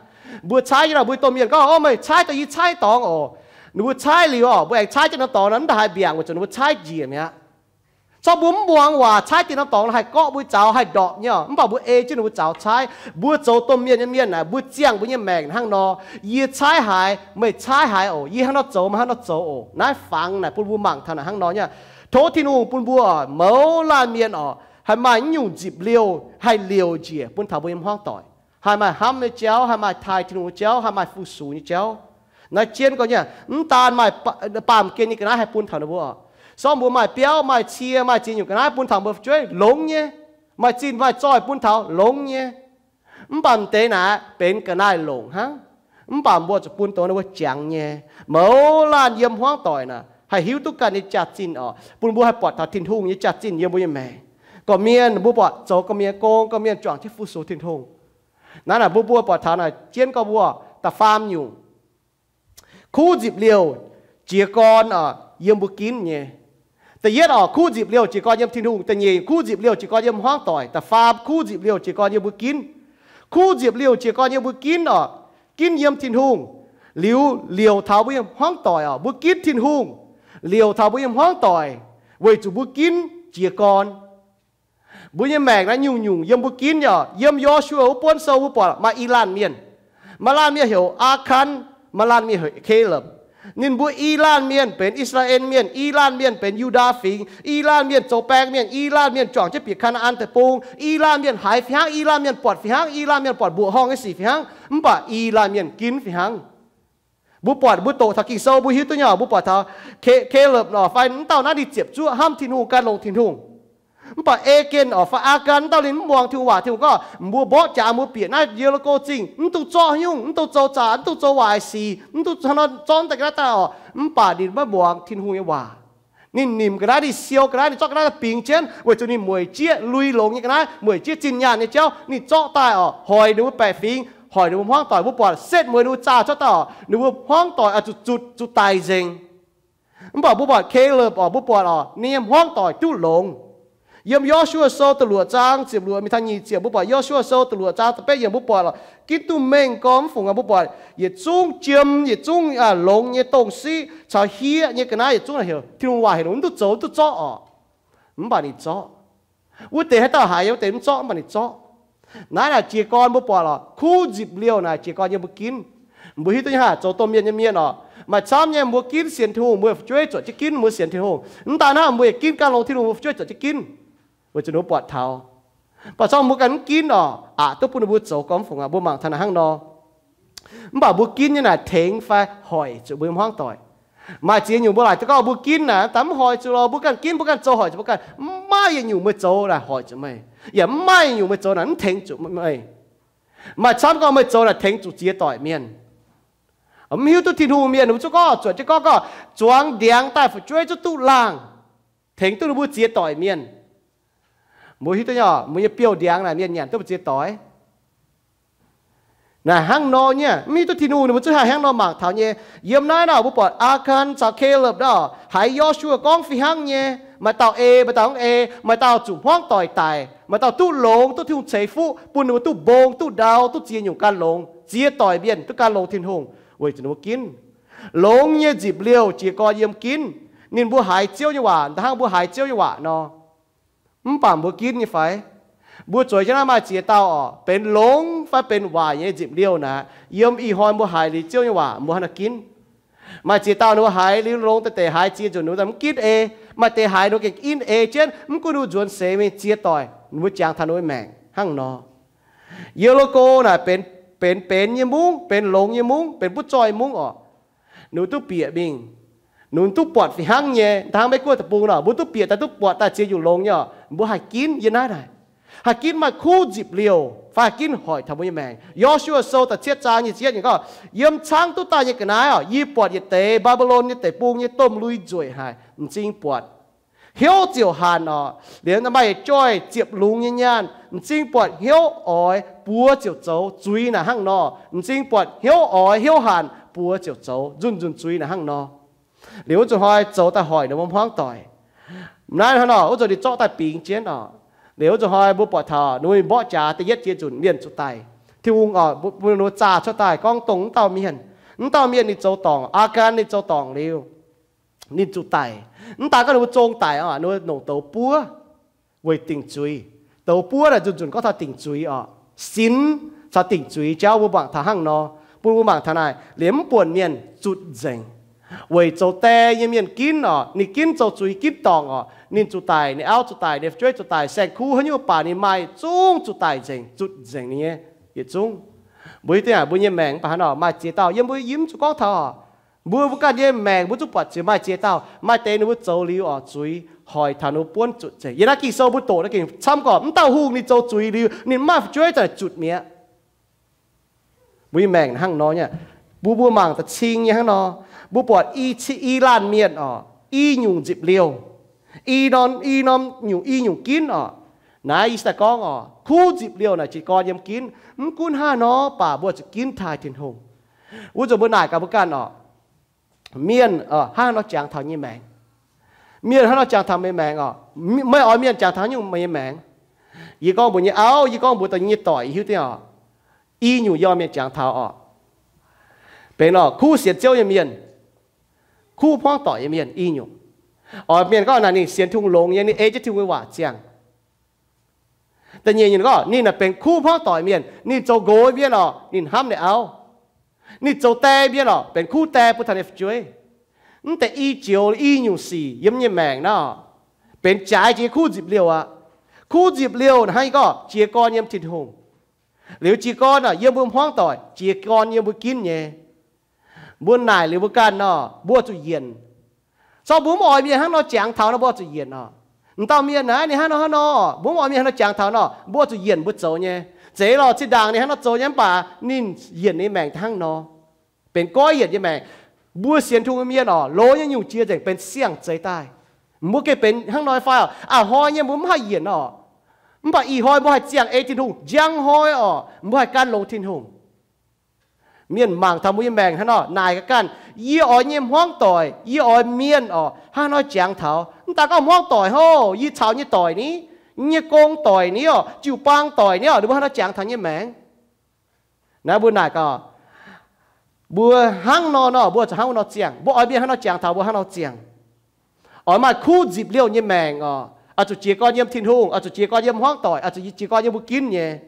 Mbuo caaiv nyei nor, mbuo domh mienh gorngv, O, meih caaiv daaih yie caaiv dorngx oc. Ninh mbuo caaiv liuz oc, mbuo aengx caaiv jienv norm dorngx nor, mv daaih haaix mbiaangc weic zuqc ninh mbuo caaiv njiec mi'aqv. Zorqv mbuo mv muangx waac caaiv jienv norm dorngx nor, haih gorqv mbuo zaux haih ndorpc nyei oc. Mv baac mbuo ei jienv ninh mbuo zaux caaiv. Mbuo zoux domh mienh nyei mienh naaic, mbuo ziangh mbuo nyei maengc hnangv nor, yie caaiv haaix, meih caaiv haaix oc. Yie hnangv nor zoux, meih hnangv nor zoux oc. Naaiv fangx naaic bun mbuo mangc taux naaic hnangv nor nyei. Tov Tin-Hungh bun mbuo oc, mouz laanh mienh oc, haih maaih nyungc nzipc liouh haih liouc njiec bun taux mbuo nyei hmuangv doic. Haih maaih hnamv nyei jauv, haih maaih taaih Tin-Hungh nyei jauv, haih maaih fu-sux nyei jauv. Naaiv jienv gorngv nyei, mv daan maaih baamh gen nyei ga'naaiv haih bun taux ninh mbuo oc. Sorng mbuo maaih biauv, maaih cie, maaih ziex nyungc ga'naaiv bun taux mbuo fu'jueiv longx nyei. Maaih zinh maaih zoih bun taux longx nyei. Mv baac m'deix naaic benx ga'naaiv-longc hnangv. Mv baac mbuo zuqc bun dongh ninh mbuo jangx nyei. Mouz laanh yiem hmuangv doic naaic haih hiuv duqv ganh nyei jaax-zinh oc, bun mbuo haih buatc taux Tin-Hungh nyei jaax-zinh yiem mbuo nyei maengc. Gorqv-mienh mbuo buatc zoux gorqv-mienh gong, gorqv-mienh juangc jienv fu-sux Tin-Hungh. Naaiv naaic mbuo, mbuo buatc taux naaic jienv gorngv mbuo da'faam nyungc, kuv nzipc liouh jiez gorn oc, yiem mbuo ginv nyei. Da'yietv oc, kuv nzipc liouh jiez gorn yiem Tin-Hungh. Da'nyeic, kuv nzipc liouh jiez gorn yiem hmuangv doic. Da'faam, kuv nzipc liouh jiez gorn yiem mbuo ginv. Kuv nzipc liouh jiez gorn yiem mbuo ginv oc, ginv yiem Tin-Hungh. Liuz liouc taux mbuo nyei hmuangv doic oc, mbuo ginv Tin-Hungh. Liouc taux mbuo nyei hmuangv doic, weic zuqc mbuo ginv jiez gorn. Mbuo nyei maengc naaiv nyungc-nyungc yiem mbuo ginv nyei oc. Yiem Yo^su^waa wuov buonv sou mbuo buatc maaih i laanh mienh. Maaih laanh mienh heuc Aa^kan, maaih laanh mienh heuc Kaleb. Ninh mbuo i laanh mienh benx I^saa^laa^en Mienh, i laanh mienh benx Yu^ndaa Fingx, i laanh mienh zoux baeng mienh, i laanh mienh juangc jienv bieqc Kaa^naa^an Deic-Bung, i laanh mienh haiz fih hnangv, i laanh mienh buatc fih hnangv, i laanh mienh buatc mbuoqc horngh nyei sic fih hnangv. Mv baac i laanh mienh ginv fih hnangv. Mbuo buatc, mbuo doqc taux Ging-Sou mbuo hiuv duqv nyei oc. Mbuo buatc taux Kaleb oc, fai mv dauh naaiv ninh ziepc zuoqv hnamv Tin-Hungh, gan longx Tin-Hungh. Mv baac Aa^kan oc, fai Aa^kan, mv dauh ninh mv muangx Tin-Hungh waac. Tin-Hungh gorngv mbuo mborqv jaax mbuo bieqc naaiv Ye^li^ko Zingh, mv dungx zorqv haaix nyungc, mv dungx zoux zaqc, mv dungx zoux waaic sic, mv dungx hnangv nor zorqv daaih ga'naaiv daaih oc. Mv baac ninh maiv muangx Tin-Hungh nyei waac. Ninh nimc ga'naaiv, ninh siou ga'naaiv, ninh zorqv ga'naaiv daaih bingx jienv, weic zuqc ninh mueic jieqv lui-longx nyei ga'naaiv, mueic jieqv zinh nyaanh nyei jauv. Ninh zorqv daaih oc, hoic ninh mbuo baeqc fingx, hoic ninh mbuo hmuangv doic. Mbuo buatc setv mueiz ninh mbuo zaah cuotv daaih oc, ninh mbuo hmuangv doic oix zuqc zuqc zuqc daic nzengc. Mv baac mbuo buatc Kaleb oc, mbuo buatc oc, ninh nyei hmuangv doic duqv longx. Yiem Yo^su^waa Sou da'luoqc zaang ziepc luoqc mingh taux nyic ziepc, mbuo buatc Yo^su^waa Sou da'luoqc zaang da'betv yiemc, mbuo buatc oc, ginv duqv mengh gorn mv fungc aqv. Mbuo buatc yietc zungv jiem, yietc zungv longx nyei dongh siqv caux hieqv nyei ga'naaiv yietc zungv heuc Tin-Hungh waac heuc ninh mv duqv zoux, mv duqv zorqv oc. Mv baac ninh zorqv. Wuov deix haaix dauh haiz, wuov deix mv zorqv, mv baac ninh zorqv. Naaiv naaic jiez gorn mbuo buatc oc, kuv nzipc liouh naaic jiez gorn yiem mbuo ginv. Mbuo hiuv duqv nyei haaix, zoux domh mienh nyei mienh oc, maaih camv nyei mbuo ginv sienx Tin-Hungh, mbuo fu'jueiv zuotc jienv ginv, mbuo sienx Tin-Hungh. Mv daan hnangv, mbuo yaac ginv gan longx Tin-Hungh, mbuo fu'jueiv zuotc jienv ginv, weic zuqc ninh mbuo buatc taux. Mv baac zorqv mbuo ganh mv ginv orqc, aqc duqv bun ninh mbuo zoux gormx fungc aqv. Mbuo mangc taux naaic hnangv nor, mv baac mbuo ginv nyei naaic tengx fai hoic zuqc mbuo nyei hmuangv doic. Maaih ziex nyungc mbuo laaic duqv gorngv mbuo ginv naaic daaih mv hoic zuqc lorqc, mbuo ganh ginv, mbuo ganh zoux hoic zuqc mbuo ganh. Mv maaih yietc nyungc meih zoux naaic hoic zuqc meih, yaac mv maaih yietc nyungc meih zoux naaic mv tengx zuqc meih. Maaih camv gorngv meih zoux naaic tengx zuqc ziex doic mienh. Mv hiuv duqv Tin-Hungh mienh, ninh mbuo zungv gorngv zuotc jienv gorngv, gorngv zuangx ndiangx daaih fu'jueiv zungv duqv laangh, tengx duqv ninh mbuo ziex doic mienh. Mbuo hiuv duqv nyei, mbuo nyei biouv-ndiangx naaic mienh nyanc duqv mbuo ziex doic. Naaic hnangv nor nyei, mv hiuv duqv Tin-Hungh ninh mbuo zungv haih hnangv nor mangc taux nyei. Yiem naaiv nor mbuo buatc Aakan caux Kaleb nor, haiz Yo^su^waa gorngv fih hnangv nyei, maaih dauh ei, maaih dauh mv ei, maaih dauh zuqc hmuangv doic daic, maaih dauh duqv longx, duqv Tin-Hungh ceix fuqv bun ninh mbuo duqv mbong, duqv ndau, duqv ziex nyungc gan longx, ziex doic mienh duqv gan longx Tin-Hungh weic zuqc ninh mbuo ginv. Longx nyei nzipc liouh jiez gorn yiem ginv. Ninh mbuo haiz Ziouv nyei waac da'hnangv mbuo haiz Ziouv nyei waac nor. Mv baac mbuo ginv nyei fai? Mbuo zueiz jienv naaiv maaih ziex dauh orqc, benx longx fai benx waaic nyei nzipc liouh naaic, yiem ih hnoi mbuo haiz liuz Ziouv nyei waac mbuo hnangv naaiv ginv. Maaih ziex dauh ninh mbuo haiz liuz longx deix deix haiz ziex nzunc ninh mbuo mv ginv ei. Maaih deix haiz ninh mbuo gengh ginv ei jienv, mv gunv ninh mbuo nzuonx seix mingh ziex doic, ninh mbuo jangx taux ninh mbuo maengc hnangv nor. Yiem loz-go naaic benx, benx benx nyei mungv, benx longx nyei mungv, benx butv zoih mungv orqc. Ninh mbuo duqv bieqc mingh, ninh mbuo duqv buatc fih hnangv nyei. Hnangv Meiv Guoqv deic-bung nor, mbuo duqv bieqc daaih duqv buatc daaih ziex nyungc longx nyei orqc, mbuo haih ginv yiem naaiv naaic. Haih ginv maaih kuv nzipc liouh fai haih ginv hoic taux mbuo nyei maengc. Yo^su^waa Sou da'cietv zaang nyic ziepc yietv gorngv, yiem caangv duqv daaih nyei ga'naaiv orqc, yie buatc yietc deix Mbaa^mbi^lon nyei deic-bung nyei domh lui nzueic haic, m'zing buatc hnyouv ziouc hanc orqc. Liuz maaih yietc joih ziepc lungz nyei nyaanh, m'zing buatc hnyouv oix buoz ziouc zoux, zuiz naaic hnangv nor. M'zing buatc hnyouv oix hnyouv hanc buoz ziouc zoux, nzunc nzunc zuiz naaic hnangv nor. Liuz wuov zuqc hnoi zoux daaih hoic ninh mbuo hmuangv doic. Naaiv hnangv nor wuov zuqc ninh zorqv daaih bingx jienv orqc. Liuz wuov zuqc hnoi mbuo buatc taux ninh mbuo mborqv jaax da'yietv jiex nzunc mienh zuqc daic. Tin-Hungh orqc, bun ninh mbuo zaah cuotv daaih gorngv dongh wuov dauh mienh. Wuov dauh mienh ninh zoux dorngc, Aakan ninh zoux dorngc liuz, ninh zuqc daic. Mv daaih gorngv ninh mbuo zong daic orqc, ninh mbuo longc douz buov weic dingc zuiz. Douz buov naaic nzunc nzunc gorngv taux dingc zuiz orqc. Sinx caux dingc zuiz jauv mbuo mangc taux hnangv nor, bun mbuo mangc taux naaic liemh mv buonc mienh zutc nzengc. Weic zoux die nyei mienh ginv orqc, ninh ginv zoux zuiz ginv dorngc orqc, ninh zuqc daic, ninh auv zuqc daic, ninh fu'jueiv zuqc daic, saeng-kuv haaix nyungc baac ninh maaih zungv zuqc daic nzengc, zutc nzengc ninh nyei yietc zungv. Mbuo hiuv duqv aqv, mbuo nyei maengc mv baac hnangv nor, maaih ziex dauh yiem mbuo yie mv zuqc gorngv taux orqc. Mbuo, mbuo ganh nyei maengc mbuo zungv buatc ziouc maaih ziex dauh, maaih deix ninh mbuo zoux liuz orqc zuiz hoic taux ninh mbuo buonv zutc nzengc. Yiem naaiv Ging-Sou mbuo doqc naaiv gengh camv gorqv, mv dauh hungh ninh zoux zuiz liuz ninh maaih fu'jueiv zungv zutc mi'aqv. Mbuo nyei maengc hnangv nor nyei. Mbuo, mbuo mangc da'cing nyei hnangv nor, mbuo buatc i, i laanh mienh orqc, i nyungc nzipc liouh, i norm, i norm nyungc, i nyungc ginv orqc. Naaiv yie daaih gorngv orqc, kuv nzipc liouh naaic jiez gorn yiem ginv. Mv gunv hnangv nor baac mbuo zuqc ginv taaih Tin-Hungh. Wuov zanc mbuo naaic gaax mbuo ganh orqc, mienh hnangv nor jangx taux nyei maengc. Mienh hnangv nor jangx taux meih maengc orqc. Meih oix mienh jangx taux haaix nyungc meih nyei maengc? Yie gorngv mbuox nyei auv, yie gorngv mbuox da'nyeic nyei doic, yie hiuv duqv orqc. I nyungc yie oix mienh jangx taux orqc, benx orqc kuv sienx Ziouv nyei mienh, kuv hmuangv doic nyei mienh i nyungc. Oix mienh gorngv naaic ninh sienx Tin-Hungh longx nyei, ninh ei jienv Tin-Hungh nyei waac ziangh. Da'nyeic nyungc gorngv ninh naaic benx kuv hmuangv doic mienh, ninh zoux nqox mienh orqc, ninh hnamv ninh auv. Ninh zoux die mienh orqc, benx kuv die bun taux ninh fu'jueiv. Mv deix i joux i nyungc sic yiem nyei maengc naaiv orqc, benx jaaix jiex kuv nzipc liouh aqv. Kuv nzipc liouh naaic hnangv yie gorngv jiez gorn yiem Tin-Hungh. Liuz jiez gorn naaic yiem mbuo hmuangv doic, jiez gorn yiem mbuo ginv nyei. Mbuo naaic liuz mbuo ganh nor, mbuo zuqc yienc. Zorqv mbuo mv oix mienh hnangv nor jangx taux nor, mbuo zuqc yienc orqc. M'dauh mienh naaiv ninh hnangv nor hnangv nor, mbuo mv oix mienh hnangv nor jangx taux nor, mbuo zuqc yienc mbuo zoux nyei. Zeiz lorqc, zinh ndaangc ninh hnangv nor zoux nyei mv baac ninh yienc ninh maengc hnangv nor, benx goiv yienc nyei maengc. Mbuo sienx Tin-Hungh mienh orqc, loz nyei nyungc jiex nzengc benx siang-zeix daaih. Mbuo gengh benx hnangv nor fai orqc? A'hnoi nyei mbuo mv haih yienc orqc. Mv baac ih hnoi mbuo haih ziangh ei Tin-Hungh, njang hnoi orqc mbuo haih gan longx Tin-Hungh. Mienh mangc taux mbuo nyei maengc hnangv nor naaic gaax ganh, yie oix nyei hmuangv doic, yie oix mienh orqc hnangv nor jangx taux. Mv daaih gorngv hmuangv doic hov, yie caux nyei doic ni, nyei gong doic ni orqc, jiu-baang doic ni orqc, ninh mbuo hnangv nor jangx taux nyei maengc. Naaiv mbuo naaic gaax, mbuo hnangv nor nor mbuo zuqc hnangv nor ziangh. Mbuo oix mienh hnangv nor jangx taux mbuo hnangv nor ziangh. Oix maaih kuv nzipc liouh nyei maengc orqc, oix zuqc jiez gorn yiem Tin-Hungh, oix zuqc jiez gorn yiem hmuangv doic, oix zuqc jiez gorn yiem mbuo ginv nyei.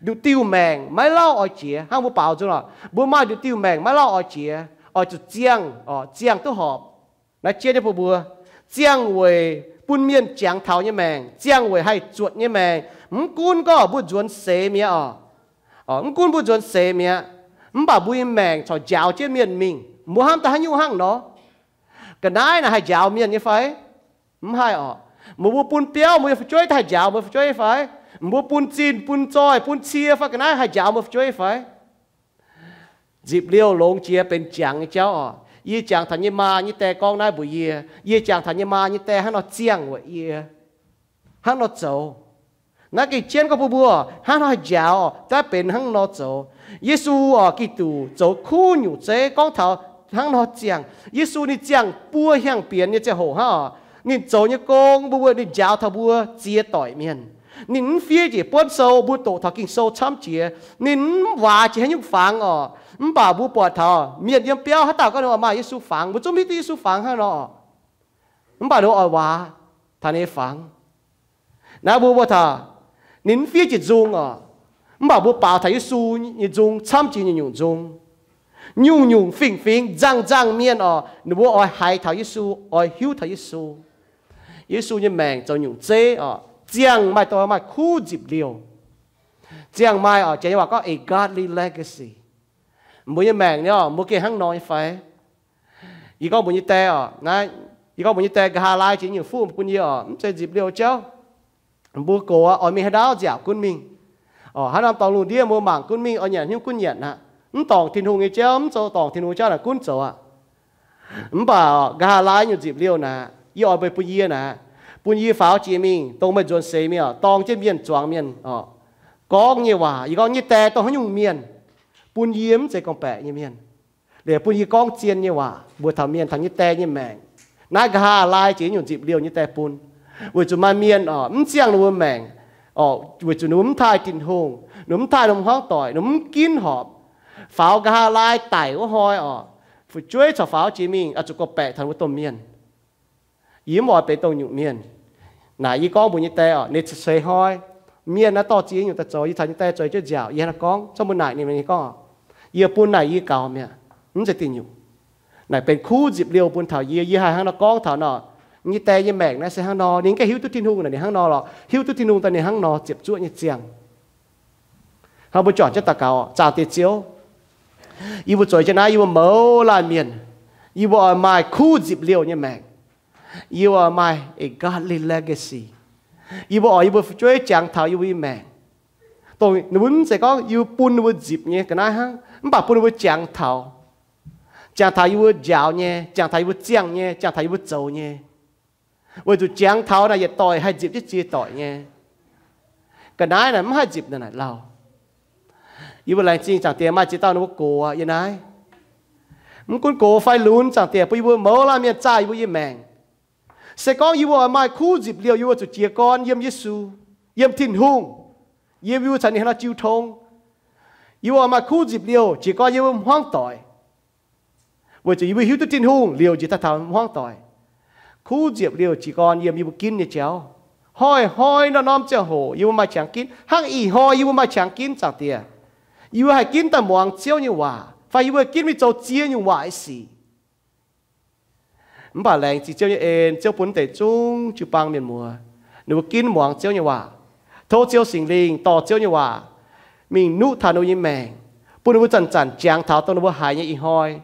Nduqc diuh maengc maiv lauh oix jiex. Hnangv mbuo baaux nzung orqc, mbuo maaih nduqc diuh maengc maiv lauh oix jiex, oix zuqc ziangh orqc, ziangh duqv horpc. Naaiv jiex nyei bun mbuo ziangh weic bun mienh jangx taux nyei maengc, ziangh weic haih zuotc nyei maengc. Mv gunv gorngv mbuo nzuonx seix mi'aqv oc, mv gunv mbuo nzuonx seix mi'aqv, mv baac mbuo nyei maengc corc njaaux jienv mienh mingh. Mbuo hnamv daaih haaix nyungc hnangv nor? Ga'naaiv naaic haih njaaux mienh nyei fai? Mv haih oc. Mbuo, mbuo bun biauv, mbuo nyei fu'jueiv daaih haih njaaux mbuo fu'jueiv fai? Mbuo bun zinh, bun zoih, bun cie fai ga'naaiv haih njaaux mbuo fu'jueiv fai? Nzipc liouh longx jiex benx jangx nyei jauv oc. Yie jangx taux nyei maa nyei die gorngv naaiv mbuox yie. Yie jangx taux nyei maa nyei die hnangv nor ziangh weic yie, hnangv nor zoux. Naaiv gengh jienv gorngv bun mbuo hnangv nor haih njaaux, daaih benx hnangv nor zoux. Yesu oc, Giduc zoux kuv nyungc zeiv gorngv taux hnangv nor ziangh. Yesu ninh ziangh buo hnyangx-bienx nyei ziangh hoc hnangv oc, ninh zoux nyei gong mbuo, mbuo, ninh njaaux taux mbuo ziex doic mienh. Ninh mv fiev njiec buonv sou, mbuo doqc taux Ging-Sou camv jiex. Ninh mv waac jiex haaix nyungc fangx oc, mv baac mbuo buatc taux mienh yiem biauv haaix dauh gorngv ninh oix maaih Yesu fangx, mbuo zungv hiuv duqv Yesu fangx hnangv nor. Mv baac ninh oix waac taux ninh nyei fangx. Naaiv mbuo mbuo taux ninh mv fiev jiex nzung oc, mv baac mbuo baaux taux Yesu nyei nzung camv jiex nyungc-nyungc nzung. Nyungc-nyungc fingx-fingx nzangh-nzangh mienh oc, ninh mbuo oix haiz taux Yesu, oix hiuv taux Yesu. Yesu nyei maengc zoux nyungc zeiv oc, ziangh maaih doix maaih kuv nzipc liouh. Ziangh maaih oc, janx nyei waac gorngv a godly legacy. Mbuo nyei maengc ni oc, mbuo gengh hnangv nor nyei fai? Yie gorngv mbuox nyei die oc, naaiv, yie gorngv mbuox nyei die, nqa'haav laai jiex nyungc fuqv bun yie oc, mv zeiz nzipc liouh jauv. Mbuo gox aqv, oix mingh haaix ndaauv nziaauc gunv mingh. Oc, haaix norm dorngx lungh ndiev mbuo mangc gunv mingh, oix nyanc hnyouv gunv nyanc aqv. Mv dorngc Tin-Hungh nyei jauv, mv zoux dorngc Tin-Hungh jauv naaic gunv zoux aqv. Mv baac nqa'haav laai nyungc nzipc liouh naaic, yie oix meih bun yie naaic, bun yie faaux jiex mingh dongh meih nzuonx seix mingh oc, dorng jienv mienh zuangx mienh oc, gorngv nyei waac. Yie gorngv nyei die dongh haaix nyungc mienh, bun yie mv zeiz gorngv-baeqc nyei mienh, liuz bun yie gorngv zien nyei waac mbuox taux mienh taux nyei die nyei maengc. Naaiv nqa'haav laai jiex nyungc nzipc liouh nyei die bun, weic zuqc maaih mienh oc, mv ziangh ninh mbuo maengc oc, weic zuqc ninh mbuo mv taaih Tin-Hungh, ninh mv taaih ninh hmuangv doic, ninh mv ginv horpc. Faaux nqa'haav laai daic wuov hnoi oc, fu'jueiv corc faaux jiex mingh, oix zuqc gorngv-baeqc taux ninh mbuo domh mienh. Yie mv oix benx dongh nyungc mienh. Naaic yie gorngv mbuox nyei die oc, ninh ceix hnoi, mienh naaiv dorh ziex nyungc daaih zoux, yie caux nyei die zueiz jienv nziaauc, yie hnangv naaiv gorngv, zorqv mbuo naaic ninh gorngv, yie bun naaic yie gaux mi'aqv, mv zeiz diuh nyungc. Naaic benx kuv nzipc liouh bun taux yie. Yie haih hnangv nor gorngv taux nor, nyei die nyei maengc naaiv se hnangv nor, ninh gengh hiuv duqv Tin-Hungh naaic ninh hnangv nor lorqc, hiuv duqv Tin-Hungh daaih ninh hnangv nor ziepc zuoqv nyei ziangh. Hnangv mbuo juangc jienv daux gaux, Zaangc Diex Ziouv, yie mbuo zueiz jienv naaiv, yie mbuo mouz laanh mienh, yie mbuo oix maaih kuv nzipc liouh nyei maengc. Yie mbuo oix maaih a godly legacy. Yie mbuo oix yie mbuo fu'jueiv jangx taux yie mbuo nyei maengc. Dongh ninh mbuo mv zeiz gorngv yie mbuo bun ninh mbuo nzipc nyei ga'naaiv hnangv, mv baac bun ninh mbuo jangx taux, jangx taux yie mbuo njaaux nyei, jangx taux yie mbuo ziangh nyei, jangx taux yie mbuo zoux nyei. Weic zuqc jangx taux naaic yietc doic haih nzipc jienv ziex doic nyei. Ga'naaiv naaic mv haih nzipc naaic lauh. Yie mbuo laengz zingh Zaangc Diex maaih ziex dauh ninh mbuo gox yiem naaiv. Mv gunv gox fai lunx, Zaangc Diex bun yie mbuo mouz laanh mienh zaah yie mbuo nyei maengc. Se gorngv yie mbuo oix maaih kuv nzipc liouh, yie mbuo zuqc jiez gorn yiem Yesu, yiem Tin-Hungh, yiem yie mbuo caux ninh hnangv nor jiu tong. Yie mbuo oix maaih kuv nzipc liouh jiez gorn yiem mbuo hmuangv doic, weic zuqc yie mbuo hiuv duqv Tin-Hungh liouc njiec daaih taux hmuangv doic. Kuv nzipc liouh jiez gorn yiem yie mbuo ginv nyei jauv. Hnoi-hnoi norm-norm ziangh hoc yie mbuo maaih qangx ginv, hnangv ih hnoi yie mbuo maaih qangx ginv, Zaangc Diex. Yie mbuo haih ginv daaih muangx Ziouv nyei waac, fai yie mbuo haih ginv mingh zoux ziex nyungc waaic sic. Mv baac laengz zingh Ziouv nyei en, Ziouv bun deix zungv jiu-baang mienh muoz, ninh mbuo ginv muangx Ziouv nyei waac. Tov Ziouv Singx Lingh dorh Ziouv nyei waac mingh nuqv taux ninh mbuo nyei maengc, bun ninh mbuo zanc-zanc jangx taux dongh ninh mbuo haiz nyei ih hnoi,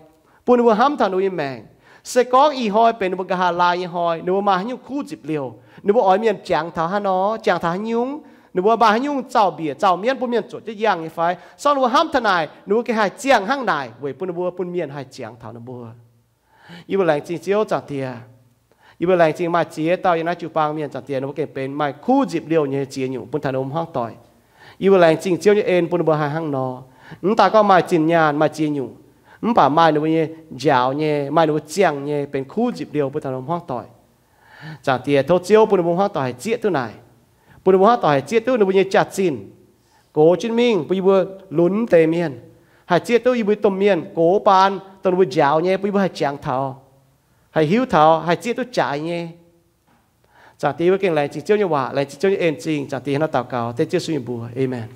bun ninh mbuo hnamv taux ninh mbuo nyei maengc. Se gorngv ih hnoi benx ninh mbuo nqa'haav laai nyei hnoi, ninh mbuo maaih haaix nyungc kuv nzipc liouh, ninh mbuo oix mienh jangx taux haaix nor, jangx taux haaix nyungc, ninh mbuo maaih haaix nyungc zaux-mbiec zaux-mienv bun mienh zuotc jienv yangh nyei fai? Sorng ninh mbuo hnamv taux naaic, ninh mbuo gengh haih ziangh hnangv naaic weic bun ninh mbuo, bun mienh haih jangx taux ninh mbuo. Yie mbuo laengz zingh Ziouv, Zaangc Diex. Yie mbuo laengz zingh maaih ziex dauh yiem naaiv jiu-baang mienh, Zaangc Diex, ninh mbuo gengh benx maaih kuv nzipc liouh nyei ziex nyungc bun taux ninh mbuo hmuangv doic. Yie mbuo laengz zingh Ziouv nyei en bun ninh mbuo haih hnangv nor. Mv daaih gorngv maaih zinh nyaanh maaih ziex nyungc, mv baac maaih ninh mbuo nyei njaaux nyei, maaih ninh mbuo ziangh nyei benx kuv nzipc liouh bun taux ninh mbuo hmuangv doic. Zaangc Diex, tov Ziouv bun ninh mbuo hmuangv doic haih zieqv duqv naaic, bun ninh mbuo hmuangv doic haih zieqv duqv ninh mbuo nyei jaax-zinh gox jienv mingh bun yie mbuo lunx deix mienh, haih zieqv duqv yie mbuo domh mienh gox baan dongh ninh mbuo njaaux nyei bun yie mbuo haih jangx taux, haih hiuv taux, haih zieqv duqv jaaix nyei. Zaangc Diex, yie mbuo gengh laengz zingh Ziouv nyei waac, laengz zingh Ziouv nyei en zingh. Zaangc Diex, hnangv naaiv daux gaux dengv Ziouv Yesu nyei mbuox. Aamen.